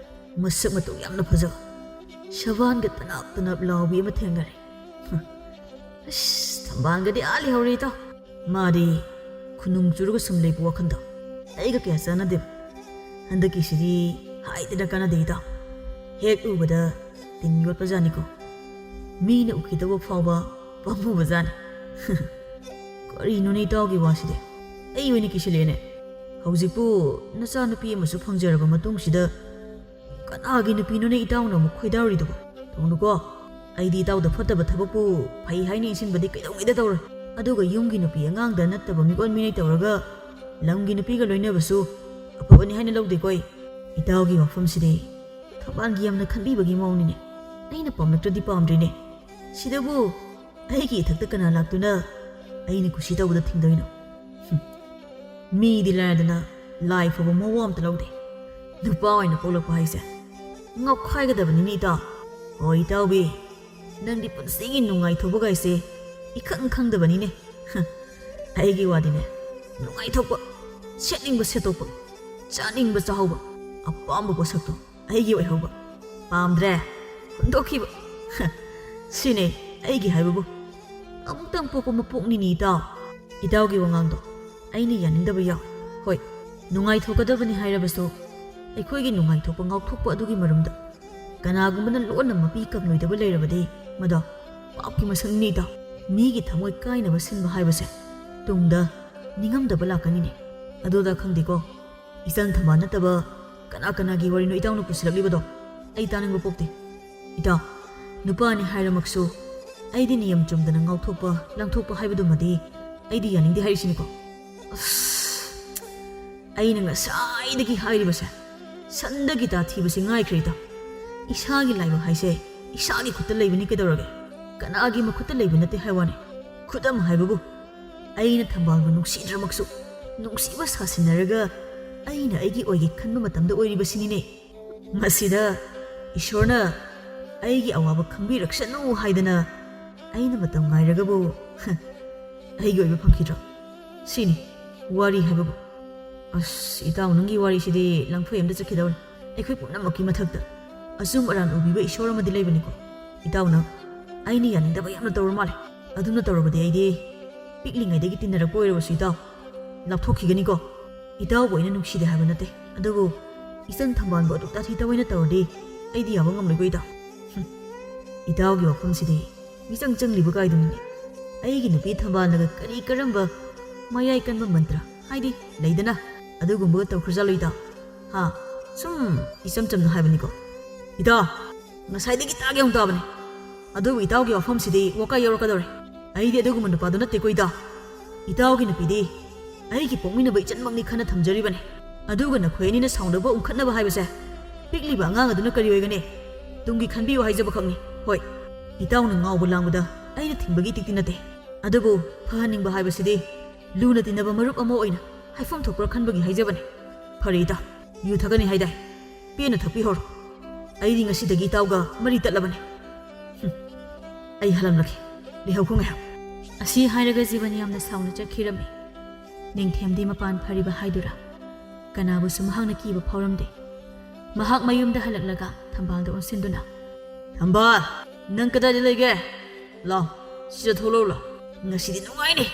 ꯃꯁꯛ ꯃꯇꯧ ꯌꯥꯝꯅ ꯐꯖꯕ, ꯁꯕꯥꯟꯒ ꯇꯅꯥꯞ ꯇꯅꯥꯞ ꯂꯥꯎꯕꯤ ꯑꯃ ꯊꯦꯡꯅꯔꯦ꯫ ꯍꯨꯝ, ꯑꯁ, ꯊꯝꯕꯥꯜꯒꯗꯤ ꯑꯥ ꯂꯩꯍꯧꯔꯦ ꯏꯇꯥꯎ꯫ ꯃꯥꯗꯤ ꯈꯨꯅꯨꯡ ꯆꯨꯔꯒ ꯁꯨꯝ ꯂꯩꯕ ꯋꯥꯈꯟꯗꯣ ꯑꯩꯒ ꯀꯌꯥ ꯆꯥꯟꯅꯗꯦꯕ꯫ ꯍꯟꯗꯛꯀꯤꯁꯤꯗꯤ ꯍꯥꯏꯗꯅ ꯀꯥꯟꯅꯗꯦ ꯏꯇꯥꯎ꯫ ꯍꯦꯛ ꯎꯕꯗ ꯇꯤꯟ ꯌꯣꯠꯄꯖꯥꯠꯅꯤꯀꯣ꯫ ꯃꯤꯅ ꯎꯈꯤꯗꯕ ꯐꯥꯎꯕ ꯄꯥꯝꯃꯨꯕꯖꯥꯠꯅꯤ꯫ ꯀꯔꯤꯅꯣꯅꯦ ꯏꯇꯥꯎꯒꯤ ꯋꯥꯁꯤꯗꯤ? ꯑꯩ ꯑꯣꯏꯅ ꯀꯤꯁꯤꯜꯂꯛꯑꯦꯅꯦ꯫ ꯍꯧꯖꯤꯛꯄꯨ ꯅꯆꯥꯅꯨꯄꯤ ꯑꯃꯁꯨ ꯐꯪꯖꯔꯕ ꯃꯇꯨꯡꯁꯤꯗ ꯀꯅꯥꯒꯤ ꯅꯨꯄꯤꯅꯣꯅꯦ ꯏꯇꯥꯎꯅ ꯑꯃꯨꯛ ꯈꯣꯏꯗꯥꯔꯤꯗꯨꯕꯣ? ꯇꯧꯅꯨꯀꯣ꯫ ꯑꯩꯗꯤ ꯏꯇꯥꯎꯗ ꯐꯠꯇꯕ ꯊꯕꯛꯄꯨ ꯐꯩ ꯍꯥꯏꯅ ꯏꯟꯁꯤꯟꯕꯗꯤ ꯀꯩꯗꯧꯉꯩꯗ ꯇꯧꯔꯣꯏ꯫ ꯑꯗꯨꯒ ꯌꯨꯝꯒꯤ ꯅꯨꯄꯤ ꯑꯉꯥꯡꯗ ꯅꯠꯇꯕ ꯃꯤꯑꯣꯟ ꯃꯤꯅꯩ ꯇꯧꯔꯒ ꯂꯝꯒꯤ ꯅꯨꯄꯤꯒ ꯂꯣꯏꯅꯕꯁꯨ ꯑꯐꯕꯅꯤ ꯍꯥꯏꯅ ꯂꯧꯗꯦꯀꯣ ꯑꯩ꯫ ꯏꯇꯥꯎꯒꯤ ꯋꯥꯐꯝꯁꯤꯗꯤ ꯊꯧꯕꯥꯜꯒꯤ ꯌꯥꯝꯅ ꯈꯟꯕꯤꯕꯒꯤ ꯃꯑꯣꯡꯅꯤꯅꯦ꯫ ꯑꯩꯅ ꯄꯥꯝꯂꯛꯇ꯭ꯔꯗꯤ ꯄꯥꯝꯗ꯭ꯔꯤꯅꯦ꯫ ꯁꯤꯗꯕꯨ ꯑꯩꯒꯤ ꯏꯊꯛꯇ ꯀꯅꯥ ꯂꯥꯛꯇꯨꯅ ꯑꯩꯅ ꯀꯨꯁꯤ ꯇꯧꯕꯗ ꯊꯤꯡꯗꯣꯏꯅꯣ? ꯍꯨꯝ꯫ ꯃꯤꯗꯤ ꯂꯥꯏꯔꯗꯅ ꯂꯥꯏ ꯐꯥꯎꯕ ꯃꯋꯥ ꯑꯝꯇ ꯂꯧꯗꯦ꯫ ꯅꯨꯄꯥ ꯑꯣꯏꯅ ꯄꯣꯛꯂꯛꯄ ꯍꯥꯏꯁꯦ ꯉꯥꯎꯈꯥꯏꯒꯗꯕꯅꯤꯅꯦ ꯏꯇꯥꯎ꯫ ꯍꯣꯏ ꯏꯇꯥꯎꯕꯤ, ꯅꯪꯗꯤ ꯄꯨꯟꯁꯤꯒꯤ ꯅꯨꯡꯉꯥꯏꯊꯣꯛꯄ ꯀꯥꯏꯁꯦ ꯏꯈꯪ ꯈꯪꯗꯕꯅꯤꯅꯦ꯫ ꯍ, ꯑꯩꯒꯤ ꯋꯥꯗꯤꯅꯦ, ꯅꯨꯡꯉꯥꯏꯊꯣꯛꯄ, ꯁꯦꯠꯅꯤꯡꯕ ꯁꯦꯠꯇꯣꯛꯄ, ꯆꯥꯅꯤꯡꯕ ꯆꯥꯍꯧꯕ, ꯑꯄꯥꯝꯕ ꯄꯣꯠꯁꯛꯇꯣ ꯑꯩꯒꯤ ꯑꯣꯏꯍꯧꯕ, ꯄꯥꯝꯗ꯭ꯔꯦ, ꯍꯨꯟꯗꯣꯛꯈꯤꯕ꯫ ꯍ, ꯁꯤꯅꯦ ꯑꯩꯒꯤ ꯍꯥꯏꯕꯕꯨ꯫ ꯑꯃꯨꯛꯇꯪ ꯄꯣꯛꯄ ꯃꯄꯣꯛꯅꯤꯅꯦ ꯏꯇꯥꯎ꯫ ꯏꯇꯥꯎꯒꯤ ꯋꯥꯉꯥꯡꯗꯣ ꯑꯩꯅ ꯌꯥꯅꯤꯡꯗꯕ ꯌꯥꯎꯏ꯫ ꯍꯣꯏ, ꯅꯨꯡꯉꯥꯏꯊꯣꯛꯀꯗꯕꯅꯤ ꯍꯥꯏꯔꯕꯁꯨ ꯑꯩꯈꯣꯏꯒꯤ ꯅꯨꯡꯉꯥꯏꯊꯣꯛꯄ ꯉꯥꯎꯊꯣꯛꯄ ꯑꯗꯨꯒꯤ ꯃꯔꯨꯝꯗ ꯀꯅꯥꯒꯨꯝꯕꯅ ꯂꯣꯟꯅ ꯃꯄꯤ ꯀꯪꯂꯣꯏꯗꯕ ꯂꯩꯔꯕꯗꯤ ꯃꯗꯣ ꯄꯥꯞꯀꯤ ꯃꯁꯛꯅꯤꯅꯦ ꯏꯇꯥꯎ꯫ ꯃꯤꯒꯤ ꯊꯃꯣꯏ ꯀꯥꯏꯅꯕ ꯁꯤꯟꯕ ꯍꯥꯏꯕꯁꯦ ꯇꯨꯡꯗ ꯅꯤꯡꯉꯝꯗꯕ ꯂꯥꯛꯀꯅꯤꯅꯦ꯫ ꯑꯗꯨꯗ ꯈꯪꯗꯦꯀꯣ, ꯏꯆꯟ ꯊꯝꯕꯥꯜ ꯅꯠꯇꯕ ꯀꯅꯥ ꯀꯅꯥꯒꯤ ꯋꯥꯔꯤꯅꯣ ꯏꯇꯥꯎꯅ ꯄꯨꯁꯤꯜꯂꯛꯂꯤꯕꯗꯣ? ꯑꯩ ꯇꯥꯅꯤꯡꯕ ꯄꯣꯛꯇꯦ꯫ ꯏꯇꯥꯎ, ꯅꯨꯄꯥꯅꯤ ꯍꯥꯏꯔꯃꯛꯁꯨ ꯑꯩꯗꯤ ꯅꯤꯌꯝ ꯆꯨꯝꯗꯅ ꯉꯥꯎꯊꯣꯛꯄ, ꯂꯥꯡꯊꯣꯛꯄ ꯍꯥꯏꯕꯗꯨꯃꯗꯤ ꯑꯩꯗꯤ ꯌꯥꯅꯤꯡꯗꯦ ꯍꯥꯏꯔꯤꯁꯤꯅꯤꯀꯣ꯫ ꯑꯁ, ꯑꯩꯅ ꯉꯁꯥꯏꯗꯒꯤ ꯍꯥꯏꯔꯤꯕꯁꯦ, ꯁꯟꯗꯒꯤ ꯇꯥꯊꯤꯕꯁꯤ ꯉꯥꯏꯈ꯭ꯔꯦ ꯏꯇꯥꯎ꯫ ꯏꯁꯥꯒꯤ ꯂꯥꯏꯕꯛ ꯍꯥꯏꯁꯦ ꯏꯁꯥꯒꯤ ꯈꯨꯠꯇ ꯂꯩꯕꯅꯤ ꯀꯩꯗꯧꯔꯒꯦ? ꯀꯅꯥꯒꯤ ꯃꯈꯨꯠꯇ ꯂꯩꯕ ꯅꯠꯇꯦ ꯍꯥꯏ ꯋꯥꯅꯤ꯫ ꯈꯨꯗꯝ ꯍꯥꯏꯕꯕꯨ, ꯑꯩꯅ ꯊꯝꯕꯥꯜꯕꯨ ꯅꯨꯡꯁꯤꯗ꯭ꯔꯃꯛꯁꯨ ꯅꯨꯡꯁꯤꯕ ꯁꯥꯁꯤꯟꯅꯔꯒ ꯑꯩꯅ ꯑꯩꯒꯤ ꯑꯣꯏꯒꯦ ꯈꯟꯕ ꯃꯇꯝꯗ ꯑꯣꯏꯔꯤꯕꯁꯤꯅꯤꯅꯦ꯫ ꯃꯁꯤꯗ ꯏꯁꯣꯔꯅ ꯑꯩꯒꯤ ꯑꯋꯥꯕ ꯈꯪꯕꯤꯔꯛꯁꯅꯨ ꯍꯥꯏꯗꯅ ꯑꯩꯅ ꯃꯇꯝ ꯉꯥꯏꯔꯒꯕꯨ ꯑꯩꯒꯤ ꯑꯣꯏꯕ ꯐꯪꯈꯤꯗ꯭ꯔꯣ? ꯁꯤꯅꯤ ꯋꯥꯔꯤ ꯍꯥꯏꯕꯕꯨ꯫ ꯑꯁ, ꯏꯇꯥꯎ, ꯅꯪꯒꯤ ꯋꯥꯔꯤꯁꯤꯗꯤ ꯂꯪꯐꯩ ꯑꯝꯗ ꯆꯠꯈꯤꯗꯧꯔꯦ꯫ ꯑꯩꯈꯣꯏ ꯄꯨꯝꯅꯃꯛꯀꯤ ꯃꯊꯛꯇ ꯑꯆꯨꯝ ꯑꯔꯥꯟ ꯎꯕꯤꯕ ꯏꯁꯣꯔ ꯑꯃꯗꯤ ꯂꯩꯕꯅꯤꯀꯣ꯫ ꯏꯇꯥꯎꯅ ꯑꯩꯅ ꯌꯥꯅꯤꯡꯗꯕ ꯌꯥꯝꯅ ꯇꯧꯔ ꯃꯥꯜꯂꯦ꯫ ꯑꯗꯨꯝꯅ ꯇꯧꯔꯕꯗꯤ ꯑꯩꯗꯤ ꯄꯤꯛꯂꯤꯉꯩꯗꯒꯤ ꯇꯤꯟꯅꯔꯛꯄ ꯑꯣꯏꯔꯕꯁꯨ, ꯏꯇꯥꯎ, ꯂꯥꯞꯊꯣꯛꯈꯤꯒꯅꯤꯀꯣ꯫ ꯏꯇꯥꯎꯕꯨ ꯑꯩꯅ ꯅꯨꯡꯁꯤꯗꯦ ꯍꯥꯏꯕ ꯅꯠꯇꯦ, ꯑꯗꯨꯕꯨ ꯏꯆꯟ ꯊꯝꯕꯥꯜꯕꯨ ꯑꯗꯨꯛ ꯇꯥꯊꯤ ꯇꯥꯑꯣꯏꯅ ꯇꯧꯔꯗꯤ ꯑꯩꯗꯤ ꯌꯥꯕ ꯉꯝꯂꯣꯏꯀꯣ, ꯏꯇꯥꯎ꯫ ꯍꯨꯝ, ꯏꯇꯥꯎꯒꯤ ꯋꯥꯐꯝꯁꯤꯗꯤ ꯃꯤꯆꯪ ꯆꯪꯂꯤꯕ ꯀꯥꯏꯗꯨꯅꯤꯅꯦ꯫ ꯑꯩꯒꯤ ꯅꯨꯄꯤ ꯊꯝꯕꯥꯜꯅꯒ ꯀꯔꯤ ꯀꯔꯝꯕ ꯃꯌꯥꯏ ꯀꯟꯕ ꯃꯟꯇ꯭ꯔ ꯍꯥꯏꯗꯤ ꯂꯩꯗꯅ, ꯑꯗꯨꯒꯨꯝꯕꯒ ꯇꯧꯈ꯭ꯔꯖꯥꯠꯂꯣ, ꯏꯇꯥꯎ? ꯍꯥ? ꯁꯨꯝ ꯏꯆꯝ ꯆꯝꯅ ꯍꯥꯏꯕꯅꯤꯀꯣ꯫ ꯏꯇꯥꯎ, ꯉꯁꯥꯏꯗꯒꯤ ꯇꯥꯒꯦ ꯑꯃꯨꯛ ꯇꯥꯕꯅꯤ꯫ ꯑꯗꯨꯕꯨ ꯏꯇꯥꯎꯒꯤ ꯋꯥꯐꯝꯁꯤꯗꯤ ꯋꯥꯀꯥꯏ ꯌꯧꯔꯛꯀꯗꯧꯔꯦ꯫ ꯑꯩꯗꯤ ꯑꯗꯨꯒꯨꯝꯕ ꯅꯨꯄꯥꯗꯨ ꯅꯠꯇꯦꯀꯣ, ꯏꯇꯥꯎ꯫ ꯏꯇꯥꯎꯒꯤ ꯅꯨꯄꯤꯗꯤ ꯑꯩꯒꯤ ꯄꯣꯛꯃꯤꯟꯅꯕ ꯏꯆꯟꯃꯛꯅꯤ ꯈꯟꯅ ꯊꯝꯖꯔꯤꯕꯅꯤ꯫ ꯑꯗꯨꯒ ꯅꯈꯣꯏ ꯑꯅꯤꯅ ꯁꯥꯎꯅꯕ ꯎꯪꯈꯠꯅꯕ ꯍꯥꯏꯕꯁꯦ ꯄꯤꯛꯂꯤꯕ ꯑꯉꯥꯡ ꯑꯗꯨꯅ ꯀꯔꯤ ꯑꯣꯏꯒꯅꯤ? ꯇꯨꯡꯒꯤ ꯈꯟꯕꯤꯌꯨ ꯍꯥꯏꯖꯕ ꯈꯛꯅꯤ꯫ ꯍꯣꯏ, ꯏꯇꯥꯎꯅ ꯉꯥꯎꯕ ꯂꯥꯡꯕꯗ ꯑꯩꯅ ꯊꯤꯡꯕꯒꯤ ꯏꯇꯤꯛꯇꯤ ꯅꯠꯇꯦ꯫ ꯑꯗꯨꯕꯨ ꯐꯍꯟꯅꯤꯡꯕ ꯍꯥꯏꯕꯁꯤꯗꯤ ꯂꯨꯅ ꯇꯤꯟꯅꯕ ꯃꯔꯨꯞ ꯑꯃ ꯑꯣꯏꯅ ꯍꯥꯏꯐꯝ ꯊꯣꯛꯄ꯭ꯔꯥ ꯈꯟꯕꯒꯤ ꯍꯥꯏꯖꯕꯅꯤ꯫ ꯐꯔꯦ ꯏꯇꯥꯎ, ꯌꯨ ꯊꯛꯀꯅꯤ ꯍꯥꯏꯗꯥꯏ? ꯄꯦꯟꯅ ꯊꯛꯄꯤꯍꯧꯔꯣ꯫ ꯑꯩꯗꯤ ꯉꯁꯤꯗꯒꯤ ꯏꯇꯥꯎꯒ ꯃꯔꯤ ꯇꯠꯂꯕꯅꯤ꯫ ꯍꯨꯝ, ꯑꯩ ꯍꯜꯂꯝꯂꯒꯦ꯫ ꯂꯩꯍꯧꯈꯣ ꯉꯥꯏꯍꯥꯛ꯫ ꯑꯁꯤ ꯍꯥꯏꯔꯒ ꯖꯤꯕꯟ ꯌꯥꯝꯅ ꯁꯥꯎꯅ ꯆꯠꯈꯤꯔꯝꯃꯤ꯫ ꯅꯤꯡꯊꯦꯝꯗꯤ ꯃꯄꯥꯟ ꯐꯔꯤꯕ ꯍꯥꯏꯗꯨꯔꯥ? ꯀꯅꯥꯕꯨꯁꯨ ꯃꯍꯥꯛꯅ ꯀꯤꯕ ꯐꯥꯎꯔꯝꯗꯦ꯫ ꯃꯍꯥꯛ ꯃꯌꯨꯝꯗ ꯍꯜꯂꯛꯂꯒ ꯊꯝꯕꯥꯜꯗ ꯑꯣꯟꯁꯤꯟꯗꯨꯅ, "ꯊꯝꯕꯥꯜ, ꯅꯪ ꯀꯗꯥꯏꯗ ꯂꯩꯒꯦ? ꯂꯥꯎ, ꯁꯤꯗ ꯊꯣꯛꯂꯛꯎ ꯂꯥꯎ꯫ ꯉꯁꯤꯗꯤ ꯅꯨꯡꯉꯥꯏꯅꯤ꯫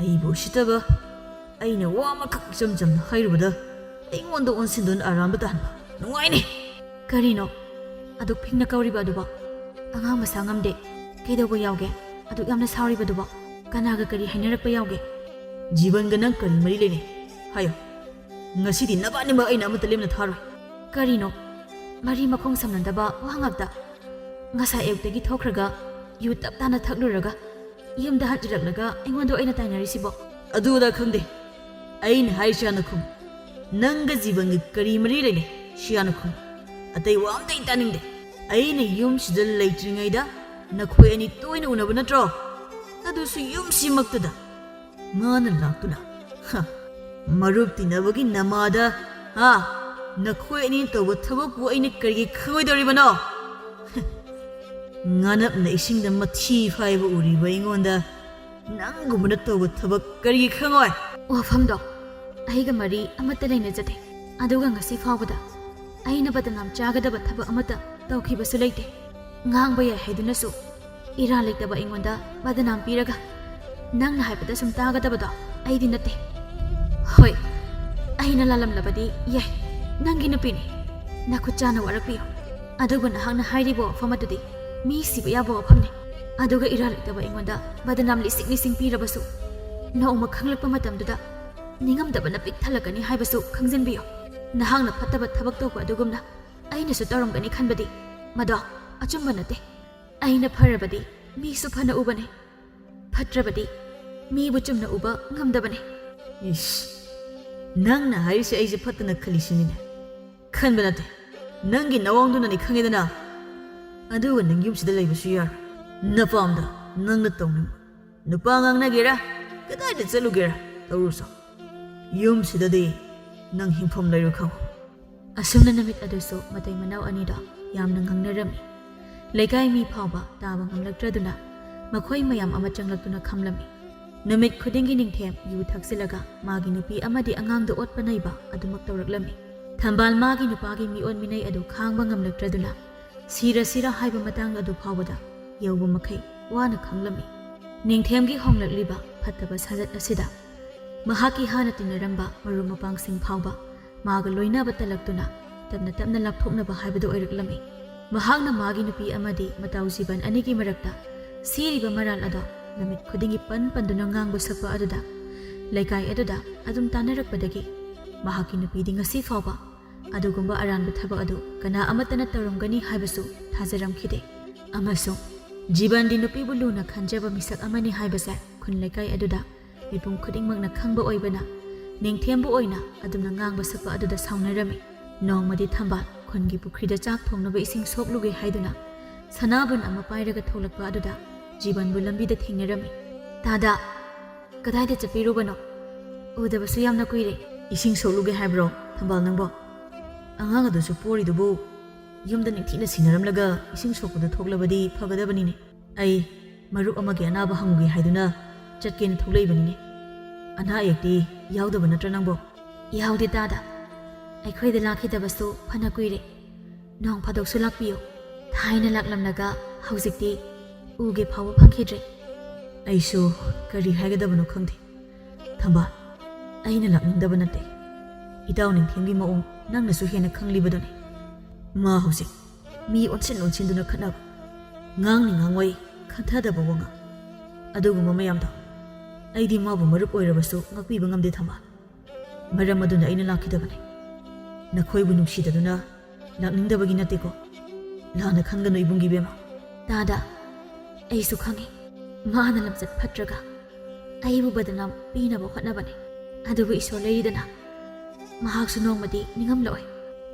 ꯑꯩꯕꯨ ꯎꯁꯤꯠꯇꯕ, ꯑꯩꯅ ꯋꯥ ꯑꯃꯈꯛ ꯏꯆꯝ ꯆꯝꯅ ꯍꯥꯏꯔꯨꯕꯗ ꯑꯩꯉꯣꯟꯗ ꯑꯣꯟꯁꯤꯟꯗꯨꯅ ꯑꯔꯥꯟꯕ ꯇꯥꯍꯟꯕ꯫ ꯅꯨꯡꯉꯥꯏꯅꯤ!" "ꯀꯔꯤꯅꯣ ꯑꯗꯨꯛ ꯐꯤꯡꯅ ꯀꯧꯔꯤꯕ ꯑꯗꯨꯕꯣ? ꯑꯉꯥꯡ ꯃꯁꯥ ꯉꯝꯗꯦ꯫ ꯀꯩꯗꯧꯕ ꯌꯥꯎꯒꯦ? ꯑꯗꯨꯛ ꯌꯥꯝꯅ ꯁꯥꯎꯔꯤꯕꯗꯨꯕꯣ? ꯀꯅꯥꯒ ꯀꯔꯤ ꯍꯥꯏꯅꯔꯛꯄ ꯌꯥꯎꯒꯦ?" "ꯖꯤꯕꯟꯒ ꯅꯪ ꯀꯔꯤ ꯃꯔꯤ ꯂꯩꯅꯩ? ꯍꯥꯏꯌꯣ꯫ ꯉꯁꯤꯗꯤ ꯅꯕꯥꯅꯤꯃꯛ ꯑꯩꯅ ꯑꯃꯠꯇ ꯂꯦꯝꯅ ꯊꯥꯔꯣꯏ꯫" "ꯀꯔꯤꯅꯣ? ꯃꯔꯤ ꯃꯈꯣꯡ ꯁꯝꯅꯗꯕ ꯋꯥ ꯉꯥꯛꯇ꯫ ꯉꯁꯥꯏ ꯑꯌꯨꯛꯇꯒꯤ ꯊꯣꯛꯈ꯭ꯔꯒ ꯌꯨ ꯇꯞ ꯇꯥꯅ ꯊꯛꯂꯨꯔꯒ ꯌꯨꯝꯗ ꯍꯟꯖꯤꯜꯂꯛꯂꯒ ꯑꯩꯉꯣꯟꯗ ꯑꯣꯏꯅ ꯇꯥꯏꯅꯔꯤꯁꯤꯕꯣ?" "ꯑꯗꯨ ꯑꯗꯥ ꯈꯪꯗꯦ꯫ ꯑꯩꯅ ꯍꯥꯏꯔꯤꯁꯤ ꯍꯥꯟꯅ ꯈꯨꯝ꯫ ꯅꯪꯒ ꯖꯤꯕꯟꯒ ꯀꯔꯤ ꯃꯔꯤ ꯂꯩꯅꯩ? ꯁꯤ ꯍꯥꯟꯅ ꯈꯨꯝ꯫ ꯑꯇꯩ ꯋꯥ ꯑꯝꯇ ꯑꯩ ꯇꯥꯅꯤꯡꯗꯦ꯫ ꯑꯩꯅ ꯌꯨꯝꯁꯤꯗ ꯂꯩꯇ꯭ꯔꯤꯉꯩꯗ ꯅꯈꯣꯏ ꯑꯅꯤ ꯇꯣꯏꯅ ꯎꯅꯕ ꯅꯠꯇ꯭ꯔꯣ? ꯑꯗꯨꯁꯨ ꯌꯨꯝꯁꯤꯃꯛꯇꯗ꯫ ꯃꯥꯅ ꯂꯥꯛꯇꯨꯅ, ꯍ, ꯃꯔꯨꯞ ꯇꯤꯟꯅꯕꯒꯤ ꯅꯃꯥꯗ, ꯍꯥ? ꯅꯈꯣꯏ ꯑꯅꯤ ꯇꯧꯕ ꯊꯕꯛꯄꯨ ꯑꯩꯅ ꯀꯔꯤꯒꯤ ꯈꯪꯉꯣꯏꯗꯧꯔꯤꯕꯅꯣ? ꯉꯥꯅꯞꯅ ꯏꯁꯤꯡꯗ ꯃꯊꯤ ꯐꯥꯏꯕ ꯎꯔꯤꯕ ꯑꯩꯉꯣꯟꯗ ꯅꯪꯒꯨꯝꯕꯅ ꯇꯧꯕ ꯊꯕꯛ ꯀꯔꯤꯒꯤ ꯈꯪꯉꯣꯏ? ꯋꯥꯐꯝꯗꯣ ꯑꯩꯒ ꯃꯔꯤ ꯑꯃꯠꯇ ꯂꯩꯅꯖꯗꯦ꯫ ꯑꯗꯨꯒ ꯉꯁꯤ ꯐꯥꯎꯕꯗ ꯑꯩꯅ ꯕꯗꯅꯥꯝ ꯆꯥꯒꯗꯕ ꯊꯕꯛ ꯑꯃꯠꯇ ꯇꯧꯈꯤꯕꯁꯨ ꯂꯩꯇꯦ꯫ ꯉꯥꯡꯕ ꯌꯥꯏ ꯍꯥꯏꯗꯨꯅꯁꯨ ꯏꯔꯥꯜ ꯂꯩꯇꯕ ꯑꯩꯉꯣꯟꯗ ꯕꯗꯅꯥꯝ ꯄꯤꯔꯒ ꯅꯪꯅ ꯍꯥꯏꯕꯗ ꯁꯨꯝ ꯇꯥꯒꯗꯕꯗꯣ ꯑꯩꯗꯤ ꯅꯠꯇꯦ꯫ ꯍꯣꯏ, ꯑꯩꯅ ꯂꯥꯜꯂꯝꯂꯕꯗꯤ ꯌꯥꯏ, ꯅꯪꯒꯤ ꯅꯨꯄꯤꯅꯤ, ꯅꯈꯨꯠ ꯆꯥꯅ ꯋꯥꯔꯛꯄꯤꯌꯨ꯫ ꯑꯗꯨꯕꯨ ꯅꯍꯥꯛꯅ ꯍꯥꯏꯔꯤꯕ ꯋꯥꯐꯝ ꯑꯗꯨꯗꯤ ꯃꯤ ꯁꯤꯕ ꯌꯥꯕ ꯋꯥꯐꯝꯅꯤ꯫ ꯑꯗꯨꯒ ꯏꯔꯥꯜ ꯂꯩꯇꯕ ꯑꯩꯉꯣꯟꯗ ꯕꯗꯅꯥꯝ ꯂꯤꯁꯤꯡ ꯂꯤꯁꯤꯡ ꯄꯤꯔꯕꯁꯨ ꯅꯣꯡꯃ ꯈꯪꯂꯛꯄ ꯃꯇꯝꯗꯨꯗ ꯅꯤꯡꯉꯝꯗꯕꯅ ꯄꯤꯛ ꯊꯜꯂꯛꯀꯅꯤ ꯍꯥꯏꯕꯁꯨ ꯈꯪꯖꯤꯟꯕꯤꯌꯨ꯫ ꯅꯍꯥꯛꯅ ꯐꯠꯇꯕ ꯊꯕꯛ ꯇꯧꯕ ꯑꯗꯨꯒꯨꯝꯅ ꯑꯩꯅꯁꯨ ꯇꯧꯔꯝꯒꯅꯤ ꯈꯟꯕꯗꯤ ꯃꯗꯣ ꯑꯆꯨꯝꯕ ꯅꯠꯇꯦ꯫ ꯑꯩꯅ ꯐꯔꯕꯗꯤ ꯃꯤꯁꯨ ꯐꯅ ꯎꯕꯅꯤ, ꯐꯠꯇ꯭ꯔꯕꯗꯤ ꯃꯤꯕꯨ ꯆꯨꯝꯅ ꯎꯕ ꯉꯝꯗꯕꯅꯤ꯫ ꯏꯁ, ꯅꯪꯅ ꯍꯥꯏꯔꯤꯁꯦ ꯑꯩꯁꯦ ꯐꯠꯇꯅ ꯈꯜꯂꯤꯁꯤꯅꯤꯅꯦ? ꯈꯟꯕ ꯅꯠꯇꯦ, ꯅꯪꯒꯤ ꯅꯋꯥꯡꯗꯨꯅꯅꯤ ꯈꯪꯉꯦꯗꯅ꯫ ꯑꯗꯨꯒ ꯅꯪ ꯌꯨꯝꯁꯤꯗ ꯂꯩꯕꯁꯨ ꯌꯥꯔꯣꯏ, ꯅꯄꯥꯝꯗ ꯅꯪꯅ ꯇꯧꯅꯤꯡꯕ꯫ ꯅꯨꯄꯥ ꯉꯥꯡꯅꯒꯦꯔꯥ, ꯀꯗꯥꯏꯗ ꯆꯠꯂꯨꯒꯦꯔꯥ ꯇꯧꯔꯨꯁꯣ, ꯌꯨꯝꯁꯤꯗꯗꯤ ꯅꯪ ꯍꯤꯡꯐꯝ ꯂꯩꯔꯣꯏ ꯈꯪꯉꯨ꯫ ꯑꯁꯨꯝꯅ ꯅꯨꯃꯤꯠ ꯑꯗꯨꯁꯨ ꯃꯇꯩ ꯃꯅꯥꯎ ꯑꯅꯤꯗꯣ ꯌꯥꯝꯅ ꯉꯥꯡꯅꯔꯝꯃꯤ꯫ ꯂꯩꯀꯥꯏ ꯃꯤ ꯐꯥꯎꯕ ꯇꯥꯕ ꯉꯝꯂꯛꯇ꯭ꯔꯗꯨꯅ ꯃꯈꯣꯏ ꯃꯌꯥꯝ ꯑꯃ ꯆꯪꯂꯛꯇꯨꯅ ꯈꯝꯂꯝꯃꯤ꯫ ꯅꯨꯃꯤꯠ ꯈꯨꯗꯤꯡꯒꯤ ꯅꯤꯡꯊꯦꯝ ꯌꯨ ꯊꯛꯆꯤꯜꯂꯒ ꯃꯥꯒꯤ ꯅꯨꯄꯤ ꯑꯃꯗꯤ ꯑꯉꯥꯡꯗ ꯑꯣꯠꯄ ꯅꯩꯕ ꯑꯗꯨꯃꯛ ꯇꯧꯔꯛꯂꯝꯃꯤ꯫ ꯊꯝꯕꯥꯜ ꯃꯥꯒꯤ ꯅꯨꯄꯥꯒꯤ ꯃꯤꯑꯣꯠ ꯃꯤꯅꯩ ꯑꯗꯨ ꯈꯥꯡꯕ ꯉꯝꯂꯛꯇ꯭ꯔꯗꯨꯅ ꯁꯤꯔꯁꯤꯔ ꯍꯥꯏꯕ ꯃꯇꯥꯡ ꯑꯗꯨ ꯐꯥꯎꯕꯗ ꯌꯧꯕ ꯃꯈꯩ ꯋꯥꯅ ꯈꯥꯡꯂꯝꯃꯤ꯫ ꯅꯤꯡꯊꯦꯝꯒꯤ ꯍꯣꯡꯂꯛꯂꯤꯕ ꯐꯠꯇꯕ ꯁꯥꯖꯠ ꯑꯁꯤꯗ ꯃꯍꯥꯛꯀꯤ ꯍꯥꯟꯅ ꯇꯤꯟꯅꯔꯝꯕ ꯃꯔꯨꯞ ꯃꯄꯥꯡꯁꯤꯡ ꯐꯥꯎꯕ ꯃꯥꯒ ꯂꯣꯏꯅꯕ ꯇꯜꯂꯛꯇꯨꯅ ꯇꯞꯅ ꯇꯞꯅ ꯂꯥꯞꯊꯣꯛꯅꯕ ꯍꯥꯏꯕꯗꯨ ꯑꯣꯏꯔꯛꯂꯝꯃꯤ꯫ ꯃꯍꯥꯛꯅ ꯃꯥꯒꯤ ꯅꯨꯄꯤ ꯑꯃꯗꯤ ꯃꯇꯥꯎ ꯖꯤꯕꯟ ꯑꯅꯤꯒꯤ ꯃꯔꯛꯇ ꯁꯤꯔꯤꯕ ꯃꯔꯥꯜ ꯑꯗꯣ ꯅꯨꯃꯤꯠ ꯈꯨꯗꯤꯡꯒꯤ ꯄꯟ ꯄꯟꯗꯨꯅ ꯉꯥꯡꯕ ꯁꯛꯄ ꯑꯗꯨꯗ ꯂꯩꯀꯥꯏ ꯑꯗꯨꯗ ꯑꯗꯨꯝ ꯇꯥꯟꯅꯔꯛꯄꯗꯒꯤ ꯃꯍꯥꯛꯀꯤ ꯅꯨꯄꯤꯗꯤ ꯉꯁꯤ ꯐꯥꯎꯕ ꯑꯗꯨꯒꯨꯝꯕ ꯑꯔꯥꯟꯕ ꯊꯕꯛ ꯑꯗꯨ ꯀꯅꯥ ꯑꯃꯠꯇꯅ ꯇꯧꯔꯝꯒꯅꯤ ꯍꯥꯏꯕꯁꯨ ꯊꯥꯖꯔꯝꯈꯤꯗꯦ꯫ ꯑꯃꯁꯨꯡ ꯖꯤꯕꯟꯗꯤ ꯅꯨꯄꯤꯕꯨ ꯂꯨꯅ ꯈꯟꯖꯕ ꯃꯤꯁꯛ ꯑꯃꯅꯤ ꯍꯥꯏꯕꯁꯦ ꯈꯨꯟ ꯂꯩꯀꯥꯏ ꯑꯗꯨꯗ ꯃꯤꯄꯨꯝ ꯈꯨꯗꯤꯡꯃꯛꯅ ꯈꯪꯕ ꯑꯣꯏꯕꯅ ꯅꯤꯡꯊꯦꯝꯕꯨ ꯑꯣꯏꯅ ꯑꯗꯨꯝꯅ ꯉꯥꯡꯕ ꯁꯛꯄ ꯑꯗꯨꯗ ꯁꯥꯎꯅꯔꯝꯃꯤ꯫ ꯅꯣꯡꯃꯗꯤ ꯊꯝꯕꯥꯜ ꯈꯨꯟꯒꯤ ꯄꯨꯈ꯭ꯔꯤꯗ ꯆꯥꯛ ꯊꯣꯡꯅꯕ ꯏꯁꯤꯡ ꯁꯣꯛꯂꯨꯒꯦ ꯍꯥꯏꯗꯨꯅ ꯁꯅꯥꯕꯨꯟ ꯑꯃ ꯄꯥꯏꯔꯒ ꯊꯣꯛꯂꯛꯄ ꯑꯗꯨꯗ ꯖꯤꯕꯟꯕꯨ ꯂꯝꯕꯤꯗ ꯊꯦꯡꯅꯔꯝꯃꯤ꯫ "ꯇꯥꯗꯥ, ꯀꯗꯥꯏꯗ ꯆꯠꯄꯤꯔꯨꯕꯅꯣ? ꯎꯗꯕꯁꯨ ꯌꯥꯝꯅ ꯀꯨꯏꯔꯦ꯫ ꯏꯁꯤꯡ ꯁꯣꯛꯂꯨꯒꯦ ꯍꯥꯏꯕ꯭ꯔꯣ, ꯊꯝꯕꯥꯜ ꯅꯪꯕꯣ? ꯑꯉꯥꯡ ꯑꯗꯨꯁꯨ ꯄꯣꯔꯤꯗꯨꯕꯨ ꯌꯨꯝꯗ ꯅꯤꯡꯊꯤꯅ ꯁꯤꯟꯅꯔꯝꯂꯒ ꯏꯁꯤꯡ ꯁꯣꯛꯄꯗꯨ ꯊꯣꯛꯂꯕꯗꯤ ꯐꯒꯗꯕꯅꯤꯅꯦ꯫ ꯑꯩ ꯃꯔꯨꯞ ꯑꯃꯒꯤ ꯑꯅꯥꯕ ꯍꯪꯉꯨꯒꯦ ꯍꯥꯏꯗꯨꯅ ꯆꯠꯀꯦꯅ ꯊꯣꯛꯂꯛꯏꯕꯅꯤꯅꯦ꯫ ꯑꯅꯥ ꯑꯌꯦꯛꯇꯤ ꯌꯥꯎꯗꯕ ꯅꯠꯇ꯭ꯔ ꯅꯪꯕꯣ? ꯌꯥꯎꯗꯦ ꯇꯥꯗ꯫ ꯑꯩꯈꯣꯏꯗ ꯂꯥꯛꯈꯤꯗꯕꯁꯨ ꯐꯅ ꯀꯨꯏꯔꯦ꯫ ꯅꯣꯡ ꯐꯥꯗꯣꯛꯁꯨ ꯂꯥꯛꯄꯤꯌꯨ꯫ ꯊꯥꯏꯅ ꯂꯥꯛꯂꯝꯂꯒ ꯍꯧꯖꯤꯛꯇꯤ ꯎꯒꯦ ꯐꯥꯎꯕ ꯐꯪꯈꯤꯗ꯭ꯔꯦ꯫ ꯑꯩꯁꯨ ꯀꯔꯤ ꯍꯥꯏꯒꯗꯕꯅꯣ ꯈꯪꯗꯦ꯫ ꯊꯝꯕꯥꯜ, ꯑꯩꯅ ꯂꯥꯛꯅꯤꯡꯗꯕ ꯅꯠꯇꯦ꯫ ꯏꯇꯥꯎ ꯅꯤꯡꯊꯦꯝꯒꯤ ꯃꯑꯣꯡ ꯅꯪꯅꯁꯨ ꯍꯦꯟꯅ ꯈꯪꯂꯤꯕꯗꯨꯅꯤ꯫ ꯃꯥ ꯍꯧꯖꯤꯛ ꯃꯤ ꯑꯣꯟꯁꯤꯟ ꯑꯣꯟꯁꯤꯟꯗꯨꯅ ꯈꯠꯅꯕ, ꯉꯥꯡꯅꯤ ꯉꯥꯡꯉꯣꯏ ꯈꯟꯊꯗꯕ ꯋꯥꯉꯥꯡ, ꯑꯗꯨꯒꯨꯝꯕ ꯃꯌꯥꯝꯗꯣ ꯑꯩꯗꯤ ꯃꯥꯕꯨ ꯃꯔꯨꯞ ꯑꯣꯏꯔꯕꯁꯨ ꯉꯥꯛꯄꯤꯕ ꯉꯝꯗꯦ ꯊꯝꯕꯥꯜ꯫ ꯃꯔꯝ ꯑꯗꯨꯅ ꯑꯩꯅ ꯂꯥꯛꯈꯤꯗꯕꯅꯤ꯫ ꯅꯈꯣꯏꯕꯨ ꯅꯨꯡꯁꯤꯗꯗꯨꯅ ꯂꯥꯛꯅꯤꯡꯗꯕꯒꯤ ꯅꯠꯇꯦꯀꯣ꯫ ꯂꯥꯟꯅ ꯈꯟꯒꯅꯨ ꯏꯕꯨꯡꯒꯤ ꯏꯕꯦꯝꯃ꯫ ꯇꯥꯗ, ꯑꯩꯁꯨ ꯈꯪꯉꯤ꯫ ꯃꯥꯅ ꯂꯝꯆꯠ ꯐꯠꯇ꯭ꯔꯒ ꯑꯩꯕꯨ ꯕꯗꯅꯥꯝ ꯄꯤꯅꯕ ꯍꯣꯠꯅꯕꯅꯤ꯫ ꯑꯗꯨꯕꯨ ꯏꯁꯣꯔ ꯂꯩꯔꯤꯗꯅ, ꯃꯍꯥꯛꯁꯨ ꯅꯣꯡꯃꯗꯤ ꯅꯤꯡꯉꯝꯂꯣꯏ꯫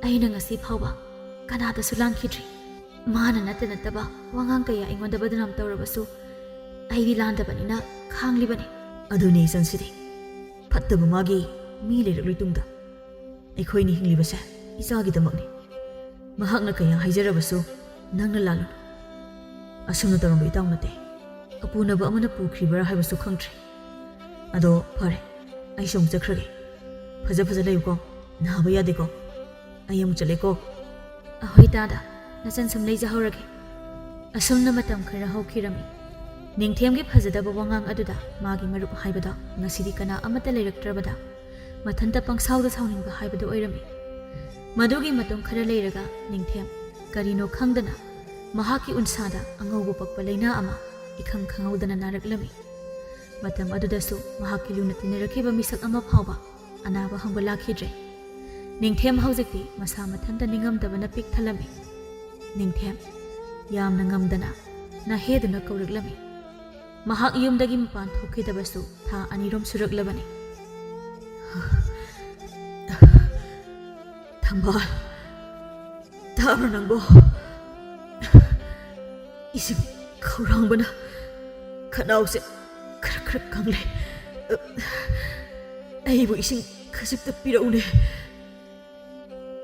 ꯑꯩꯅ ꯉꯁꯤ ꯐꯥꯎꯕ ꯀꯅꯥꯗꯁꯨ ꯂꯥꯟꯈꯤꯗ꯭ꯔꯤ꯫ ꯃꯥꯅ ꯅꯠꯇ ꯅꯠꯇꯕ ꯋꯥꯉꯥꯡ ꯀꯌꯥ ꯑꯩꯉꯣꯟꯗ ꯕꯗꯅꯥꯝ ꯇꯧꯔꯕꯁꯨ ꯑꯩꯗꯤ ꯂꯥꯟꯗꯕꯅꯤꯅ ꯈꯥꯡꯂꯤꯕꯅꯤ꯫ ꯑꯗꯨꯅꯤ ꯏꯆꯟꯁꯤꯗꯤ꯫ ꯐꯠꯇꯕ ꯃꯥꯒꯤ ꯃꯤ ꯂꯩꯔꯛꯂꯣꯏ ꯇꯨꯡꯗ꯫ ꯑꯩꯈꯣꯏꯅꯤ ꯍꯤꯡꯂꯤꯕꯁꯦ ꯏꯆꯥꯒꯤꯗꯃꯛꯅꯤ꯫ ꯃꯍꯥꯛꯅ ꯀꯌꯥ ꯍꯥꯏꯖꯔꯕꯁꯨ ꯅꯪꯅ ꯂꯥꯜꯂꯨꯅꯨ꯫ ꯑꯁꯨꯝꯅ ꯇꯧꯔꯝꯕ ꯏꯇꯥꯎ ꯅꯠꯇꯦ꯫ ꯑꯄꯨꯅꯕ ꯑꯃꯅ ꯄꯨꯈ꯭ꯔꯤꯕ꯭ꯔꯥ ꯍꯥꯏꯕꯁꯨ ꯈꯪꯗ꯭ꯔꯦ꯫ ꯑꯗꯣ ꯐꯔꯦ, ꯑꯩꯁꯨ ꯑꯃꯨꯛ ꯆꯠꯈ꯭ꯔꯒꯦ꯫ ꯐꯖ ꯐꯖ ꯂꯩꯌꯨꯀꯣ, ꯅꯥꯕ ꯌꯥꯗꯦꯀꯣ꯫ ꯑꯩ ꯑꯃꯨꯛ ꯆꯠꯂꯦꯀꯣ꯫ ꯑꯍꯣꯏ ꯇꯥꯗ, ꯅꯆꯟ ꯁꯨꯝ ꯂꯩꯖꯍꯧꯔꯒꯦ꯫ ꯑꯁꯨꯝꯅ ꯃꯇꯝ ꯈꯔ ꯍꯧꯈꯤꯔꯝꯃꯤ꯫ ꯅꯤꯡꯊꯦꯝꯒꯤ ꯐꯖꯗꯕ ꯋꯥꯉꯥꯡ ꯑꯗꯨꯗ ꯃꯥꯒꯤ ꯃꯔꯨꯞ ꯍꯥꯏꯕꯗꯣ ꯉꯁꯤꯗꯤ ꯀꯅꯥ ꯑꯃꯠꯇ ꯂꯩꯔꯛꯇ꯭ꯔꯕꯗ ꯃꯊꯟꯇ ꯄꯪꯁꯥꯎꯗ ꯁꯥꯎꯅꯤꯡꯕ ꯍꯥꯏꯕꯗꯨ ꯑꯣꯏꯔꯝꯃꯤ꯫ ꯃꯗꯨꯒꯤ ꯃꯇꯨꯡ ꯈꯔ ꯂꯩꯔꯒ ꯅꯤꯡꯊꯦꯝ ꯀꯔꯤꯅꯣ ꯈꯪꯗꯅ ꯃꯍꯥꯛꯀꯤ ꯎꯟꯁꯥꯗ ꯑꯉꯧꯕ ꯄꯛꯄ ꯂꯩꯅꯥ ꯑꯃ ꯏꯈꯪ ꯈꯪꯍꯧꯗꯅ ꯅꯥꯔꯛꯂꯝꯃꯤ꯫ ꯃꯇꯝ ꯑꯗꯨꯗꯁꯨ ꯃꯍꯥꯛꯀꯤ ꯂꯨꯅ ꯇꯤꯟꯅꯔꯛꯈꯤꯕ ꯃꯤꯁꯛ ꯑꯃ ꯐꯥꯎꯕ ꯑꯅꯥꯕ ꯍꯪꯕ ꯂꯥꯛꯈꯤꯗ꯭ꯔꯦ꯫ ꯅꯤꯡꯊꯦꯝ ꯍꯧꯖꯤꯛꯇꯤ ꯃꯁꯥ ꯃꯊꯟꯇ ꯅꯤꯡꯉꯝꯗꯕꯅ ꯄꯤꯛ ꯊꯜꯂꯝꯃꯤ꯫ ꯅꯤꯡꯊꯦꯝ ꯌꯥꯝꯅ ꯉꯝꯗꯅ ꯅꯥꯍꯦꯗꯨꯅ ꯀꯧꯔꯛꯂꯝꯃꯤ꯫ ꯃꯍꯥꯛ ꯌꯨꯝꯗꯒꯤ ꯃꯄꯥꯟ ꯊꯣꯛꯈꯤꯗꯕꯁꯨ ꯊꯥ ꯑꯅꯤꯔꯣꯝ ꯁꯨꯔꯛꯂꯕꯅꯤ꯫ ꯊꯝꯕꯥꯜ, ꯇꯥꯕ꯭ꯔꯣ ꯅꯪꯕꯣ? ꯏꯁꯤꯡ ꯈꯧꯔꯥꯡꯕꯅ ꯈꯅꯥꯎꯁꯦ ꯈꯔ ꯈꯔ ꯀꯪꯂꯦ꯫ ꯑꯩꯕꯨ ꯏꯁꯤꯡ ꯈꯖꯤꯛꯇ ꯄꯤꯔꯛꯎꯅꯦ꯫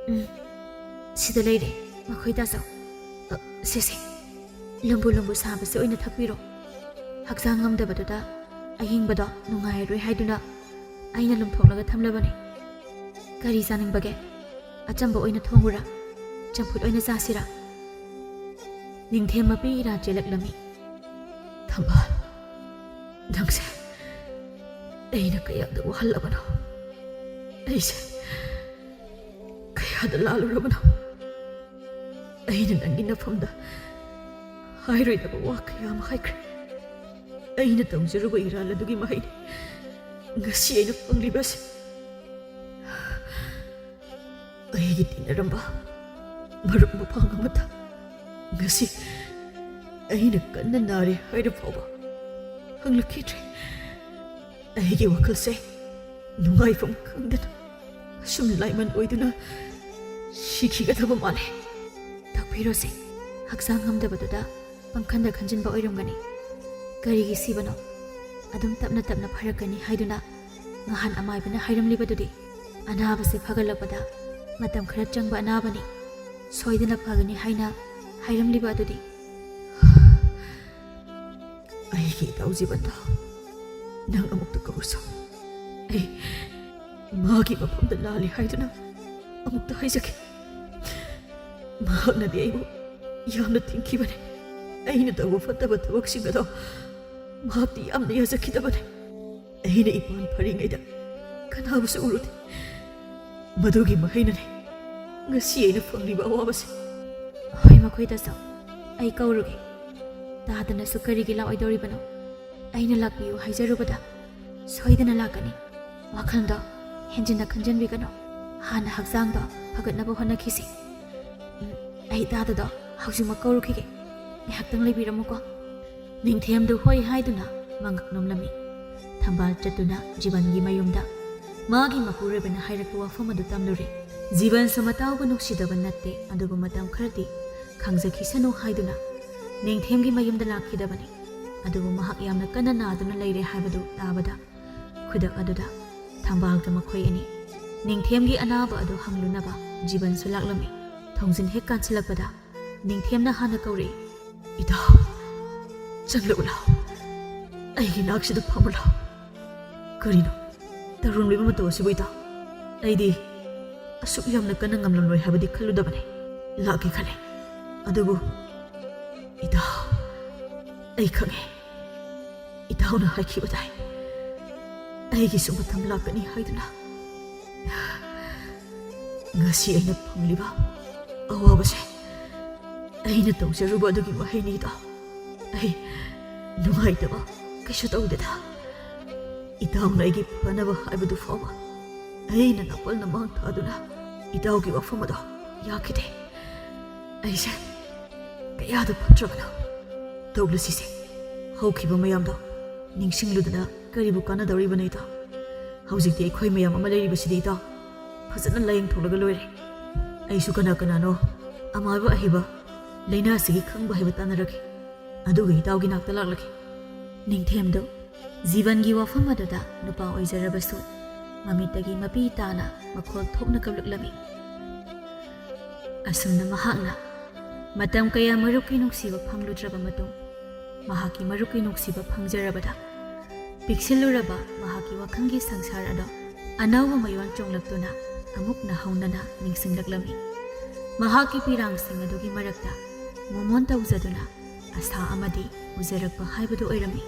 ꯎꯝ, ꯁꯤꯗ ꯂꯩꯔꯦ, ꯃꯈꯣꯏ ꯇꯥꯖꯧ꯫ ꯑ, ꯁꯦ, ꯁꯦ, ꯂꯨꯝꯕꯨ ꯂꯨꯝꯕꯨ ꯁꯥꯕꯁꯦ ꯑꯣꯏꯅ ꯊꯛꯄꯤꯔꯣ꯫ ꯍꯛꯆꯥꯡ ꯉꯝꯗꯕꯗꯨꯗ ꯑꯍꯤꯡꯕꯗꯣ ꯅꯨꯡꯉꯥꯏꯔꯔꯣꯏ ꯍꯥꯏꯗꯨꯅ ꯑꯩꯅ ꯂꯨꯝꯊꯣꯛꯂꯒ ꯊꯝꯂꯕꯅꯤ꯫ ꯀꯔꯤ ꯆꯥꯅꯤꯡꯕꯒꯦ? ꯑꯆꯝꯕ ꯑꯣꯏꯅ ꯊꯣꯡꯉꯨꯔꯥ? ꯆꯝꯐꯨꯠ ꯑꯣꯏꯅ ꯆꯥꯁꯤꯔꯥ? ꯅꯤꯡꯊꯦꯝ ꯃꯄꯤ ꯏꯔꯥ ꯆꯦꯜꯂꯛꯂꯝꯃꯤ꯫ ꯊꯝꯕꯥꯜ, ꯅꯪꯁꯦ ꯑꯩꯅ ꯀꯌꯥꯗ ꯋꯥꯍꯜꯂꯕꯅꯣ? ꯑꯩꯁꯦ ꯀꯌꯥꯗ ꯂꯥꯜꯂꯨꯔꯕꯅꯣ? ꯑꯩꯅ ꯅꯪꯒꯤ ꯅꯐꯝꯗ ꯍꯥꯏꯔꯣꯏꯗꯕ ꯋꯥ ꯀꯌꯥ ꯑꯃ ꯍꯥꯏꯈ꯭ꯔꯦ꯫ ꯑꯩꯅ ꯇꯧꯖꯔꯨꯕ ꯏꯔꯥꯜ ꯑꯗꯨꯒꯤ ꯃꯍꯩꯅꯤ ꯉꯁꯤ ꯑꯩꯅ ꯐꯪꯂꯤꯕꯁꯦ꯫ ꯑꯩꯒꯤ ꯇꯤꯟꯅꯔꯝꯕ ꯃꯔꯨꯞ ꯃꯄꯥꯡ ꯑꯃꯠꯇ ꯉꯁꯤ ꯑꯩꯅ ꯀꯟꯅ ꯅꯥꯔꯦ ꯍꯥꯏꯔ ꯐꯥꯎꯕ ꯍꯪꯂꯛꯈꯤꯗ꯭ꯔꯦ꯫ ꯑꯩꯒꯤ ꯋꯥꯈꯜꯁꯦ ꯅꯨꯡꯉꯥꯏꯐꯝ ꯈꯪꯗꯅ ꯑꯁꯨꯝ ꯂꯥꯏꯃꯟ ꯑꯣꯏꯗꯨꯅ ꯁꯤꯈꯤꯒꯗꯕ ꯃꯥꯜꯂꯦ꯫ ꯇꯥꯛꯄꯤꯔꯣꯁꯦ, ꯍꯛꯆꯥꯡ ꯉꯝꯗꯕꯗꯨꯗ ꯄꯪꯈꯟꯗ ꯈꯟꯖꯤꯟꯕ ꯑꯣꯏꯔꯝꯒꯅꯤ꯫ ꯀꯔꯤꯒꯤ ꯁꯤꯕꯅꯣ? ꯑꯗꯨꯝ ꯇꯞꯅ ꯇꯞꯅ ꯐꯔꯛꯀꯅꯤ ꯍꯥꯏꯗꯨꯅ ꯉꯍꯥꯟ ꯑꯃꯥꯏꯕꯅ ꯍꯥꯏꯔꯝꯂꯤꯕꯗꯨꯗꯤ꯫ ꯑꯅꯥꯕꯁꯦ ꯐꯒꯠꯂꯛꯄꯗ ꯃꯇꯝ ꯈꯔ ꯆꯪꯕ ꯑꯅꯥꯕꯅꯤ꯫ ꯁꯣꯏꯗꯅ ꯐꯒꯅꯤ ꯍꯥꯏꯅ ꯍꯥꯏꯔꯝꯂꯤꯕ ꯑꯗꯨꯗꯤ꯫ ꯑꯩꯒꯤ ꯏꯇꯥꯎ ꯖꯤꯕꯟꯗꯣ ꯅꯪ ꯑꯃꯨꯛꯇ ꯀꯧꯔꯨꯁꯣ꯫ ꯑꯩ ꯃꯥꯒꯤ ꯃꯐꯝꯗ ꯂꯥꯜꯂꯤ ꯍꯥꯏꯗꯨꯅ ꯑꯃꯨꯛꯇ ꯍꯥꯏꯖꯒꯦ꯫ ꯃꯍꯥꯛꯅꯗꯤ ꯑꯩꯕꯨ ꯌꯥꯝꯅ ꯊꯤꯡꯈꯤꯕꯅꯤ꯫ ꯑꯩꯅ ꯇꯧꯕ ꯐꯠꯇꯕ ꯊꯕꯛꯁꯤꯡ ꯑꯗꯣ ꯃꯍꯥꯛꯇꯤ ꯌꯥꯝꯅ ꯌꯥꯖꯈꯤꯗꯕꯅꯤ꯫ ꯑꯩꯅ ꯏꯄꯥꯟ ꯐꯔꯤꯉꯩꯗ ꯀꯅꯥꯕꯨꯁꯨ ꯎꯔꯨꯗꯦ꯫ ꯃꯗꯨꯒꯤ ꯃꯍꯩꯅꯅꯤ ꯉꯁꯤ ꯑꯩꯅ ꯐꯪꯂꯤꯕ ꯑꯋꯥꯕꯁꯦ꯫ ꯍꯣꯏ, ꯃꯈꯣꯏꯗꯁꯨ ꯑꯩ ꯀꯧꯔꯨꯒꯦ꯫ ꯇꯥꯗꯅꯁꯨ ꯀꯔꯤꯒꯤ ꯂꯥꯛꯑꯣꯏꯗꯧꯔꯤꯕꯅꯣ? ꯑꯩꯅ ꯂꯥꯛꯄꯤꯌꯨ ꯍꯥꯏꯖꯔꯨꯕꯗ ꯁꯣꯏꯗꯅ ꯂꯥꯛꯀꯅꯤ꯫ ꯋꯥꯈꯜꯗꯣ ꯍꯦꯟꯖꯤꯟꯅ ꯈꯟꯖꯟꯕꯤꯒꯅꯨ꯫ ꯍꯥꯟꯅ ꯍꯛꯆꯥꯡꯗꯣ ꯐꯒꯠꯅꯕ ꯍꯣꯠꯅꯈꯤꯁꯤ꯫ ꯎꯝ, ꯑꯩ ꯇꯥꯗꯗꯣ ꯍꯧꯖꯤꯛꯃꯛ ꯀꯧꯔꯨꯈꯤꯒꯦ꯫ ꯉꯥꯏꯍꯥꯛꯇꯪ ꯂꯩꯕꯤꯔꯝꯃꯨꯀꯣ꯫ ꯅꯤꯡꯊꯦꯝꯗꯨ ꯍꯣꯏ ꯍꯥꯏꯗꯨꯅ ꯃꯉꯛ ꯅꯣꯝꯂꯝꯃꯤ꯫ ꯊꯝꯕꯥꯜ ꯆꯠꯇꯨꯅ ꯖꯤꯕꯟꯒꯤ ꯃꯌꯨꯝꯗ ꯃꯥꯒꯤ ꯃꯄꯨꯔꯣꯏꯕꯅ ꯍꯥꯏꯔꯛꯄ ꯋꯥꯐꯝ ꯑꯗꯨ ꯇꯝꯂꯨꯔꯦ꯫ ꯖꯤꯕꯟꯁꯨ ꯃꯇꯥꯎꯕꯨ ꯅꯨꯡꯁꯤꯗꯕ ꯅꯠꯇꯦ, ꯑꯗꯨꯕꯨ ꯃꯇꯝ ꯈꯔꯗꯤ ꯈꯪꯖꯈꯤꯁꯅꯨ ꯍꯥꯏꯗꯨꯅ ꯅꯤꯡꯊꯦꯝꯒꯤ ꯃꯌꯨꯝꯗ ꯂꯥꯛꯈꯤꯗꯕꯅꯤ꯫ ꯑꯗꯨꯕꯨ ꯃꯍꯥꯛ ꯌꯥꯝꯅ ꯀꯟꯅ ꯅꯥꯗꯨꯅ ꯂꯩꯔꯦ ꯍꯥꯏꯕꯗꯨ ꯇꯥꯕꯗ ꯈꯨꯗꯛ ꯑꯗꯨꯗ ꯊꯝꯕꯥꯜꯒ ꯃꯈꯣꯏ ꯑꯅꯤ꯫ ꯅꯤꯡꯊꯦꯝꯒꯤ ꯑꯅꯥꯕ ꯑꯗꯨ ꯍꯪꯂꯨꯅꯕ ꯖꯤꯕꯟꯁꯨ ꯂꯥꯛꯂꯝꯃꯤ꯫ ꯊꯣꯡꯖꯤꯟ ꯍꯦꯛ ꯀꯥꯟꯁꯤꯜꯂꯛꯄꯗ ꯅꯤꯡꯊꯦꯝꯅ ꯍꯥꯟꯅ ꯀꯧꯔꯛꯏ, "ꯏꯇꯥꯎ, ꯆꯪꯂꯛꯎ ꯂꯥꯎ꯫ ꯑꯩꯒꯤ ꯅꯥꯛꯁꯤꯗ ꯐꯝꯃꯨ ꯂꯥꯎ꯫ ꯀꯔꯤꯅꯣ ꯇꯧꯔꯝꯂꯤꯕ ꯃꯇꯧ ꯑꯁꯤꯕꯨ ꯏꯇꯥꯎ? ꯑꯩꯗꯤ ꯑꯁꯨꯛ ꯌꯥꯝꯅ ꯀꯟꯅ ꯉꯝꯂꯝꯂꯣꯏ ꯍꯥꯏꯕꯗꯤ ꯈꯜꯂꯨꯗꯕꯅꯤ꯫ ꯂꯥꯛꯀꯦ ꯈꯜꯂꯦ꯫ ꯑꯗꯨꯕꯨ ꯏꯇꯥꯎ, ꯑꯩ ꯈꯪꯉꯦ꯫ ꯏꯇꯥꯎꯅ ꯍꯥꯏꯈꯤꯕꯗꯥꯏ ꯑꯩꯒꯤꯁꯨ ꯃꯇꯝ ꯂꯥꯛꯀꯅꯤ ꯍꯥꯏꯗꯨꯅ꯫ ꯉꯁꯤ ꯑꯩꯅ ꯐꯪꯂꯤꯕ ꯑꯋꯥꯕꯁꯦ ꯑꯩꯅ ꯇꯧꯖꯔꯨꯕ ꯑꯗꯨꯒꯤ ꯃꯍꯩꯅꯤ ꯏꯇꯥꯎ꯫ ꯑꯩ ꯅꯨꯡꯉꯥꯏꯇꯕ ꯀꯩꯁꯨ ꯇꯧꯗꯦꯗ꯫ ꯏꯇꯥꯎꯅ ꯑꯩꯒꯤ ꯐꯅꯕ ꯍꯥꯏꯕꯗꯨ ꯐꯥꯎꯕ ꯑꯩꯅ ꯅꯥꯄꯜꯅ ꯃꯥꯡ ꯊꯥꯗꯨꯅ ꯏꯇꯥꯎꯒꯤ ꯋꯥꯐꯝ ꯑꯗꯣ ꯌꯥꯈꯤꯗꯦ꯫ ꯑꯩꯁꯦ ꯀꯌꯥꯗ ꯐꯠꯇ꯭ꯔꯕꯅꯣ꯫ ꯇꯧꯂꯨꯁꯤꯁꯦ, ꯍꯧꯈꯤꯕ ꯃꯌꯥꯝꯗꯣ ꯅꯤꯡꯁꯤꯡꯂꯨꯗꯅ ꯀꯔꯤꯕꯨ ꯀꯥꯟꯅꯗꯧꯔꯤꯕꯅꯣ ꯏꯇꯥꯎ? ꯍꯧꯖꯤꯛꯇꯤ ꯑꯩꯈꯣꯏ ꯃꯌꯥꯝ ꯑꯃ ꯂꯩꯔꯤꯕꯁꯤꯗꯤ ꯏꯇꯥꯎ, ꯐꯖꯅ ꯂꯥꯌꯦꯡꯊꯣꯛꯂꯒ ꯂꯣꯏꯔꯦ꯫ ꯑꯩꯁꯨ ꯀꯅꯥ ꯀꯅꯥꯅꯣ ꯑꯃꯥꯏꯕ ꯑꯍꯩꯕ ꯂꯥꯏꯅꯥꯁꯤꯒꯤ ꯈꯪꯕ ꯍꯩꯕ ꯇꯥꯟꯅꯔꯒꯦ꯫ ꯑꯗꯨꯒ ꯏꯇꯥꯎꯒꯤ ꯅꯥꯛꯇ ꯂꯥꯛꯂꯒꯦ꯫" ꯅꯤꯡꯊꯦꯝꯗꯨ ꯖꯤꯕꯟꯒꯤ ꯋꯥꯐꯝ ꯑꯗꯨꯗ ꯅꯨꯄꯥ ꯑꯣꯏꯖꯔꯕꯁꯨ ꯃꯃꯤꯠꯇꯒꯤ ꯃꯄꯤ ꯇꯥꯅ ꯃꯈꯣꯜ ꯊꯣꯛꯅ ꯀꯞꯂꯛꯂꯝꯃꯤ꯫ ꯑꯁꯨꯝꯅ ꯃꯍꯥꯛꯅ ꯃꯇꯝ ꯀꯌꯥ ꯃꯔꯨꯞꯀꯤ ꯅꯨꯡꯁꯤꯕ ꯐꯪꯂꯨꯗ꯭ꯔꯕ ꯃꯇꯨꯡ, ꯃꯍꯥꯛꯀꯤ ꯃꯔꯨꯞꯀꯤ ꯅꯨꯡꯁꯤꯕ ꯐꯪꯖꯔꯕꯗ, ꯄꯤꯛꯁꯤꯜꯂꯨꯔꯕ ꯃꯍꯥꯛꯀꯤ ꯋꯥꯈꯜꯒꯤ ꯁꯪꯁꯥꯔ ꯑꯗꯣ ꯑꯅꯧꯕ ꯃꯌꯣꯟ ꯆꯣꯡꯂꯛꯇꯨꯅ ꯑꯃꯨꯛ ꯅꯧꯍꯧꯅꯅ ꯅꯤꯡꯁꯤꯡꯂꯛꯂꯝꯃꯤ꯫ ꯃꯍꯥꯛꯀꯤ ꯄꯤꯔꯥꯡꯁꯤꯡ ꯑꯗꯨꯒꯤ ꯃꯔꯛꯇ ꯃꯣꯃꯣꯟ ꯇꯧꯖꯗꯨꯅ ꯑꯁꯥ ꯑꯃꯗꯤ ꯎꯖꯔꯛꯄ ꯍꯥꯏꯕꯗꯨ ꯑꯣꯏꯔꯝꯃꯤ꯫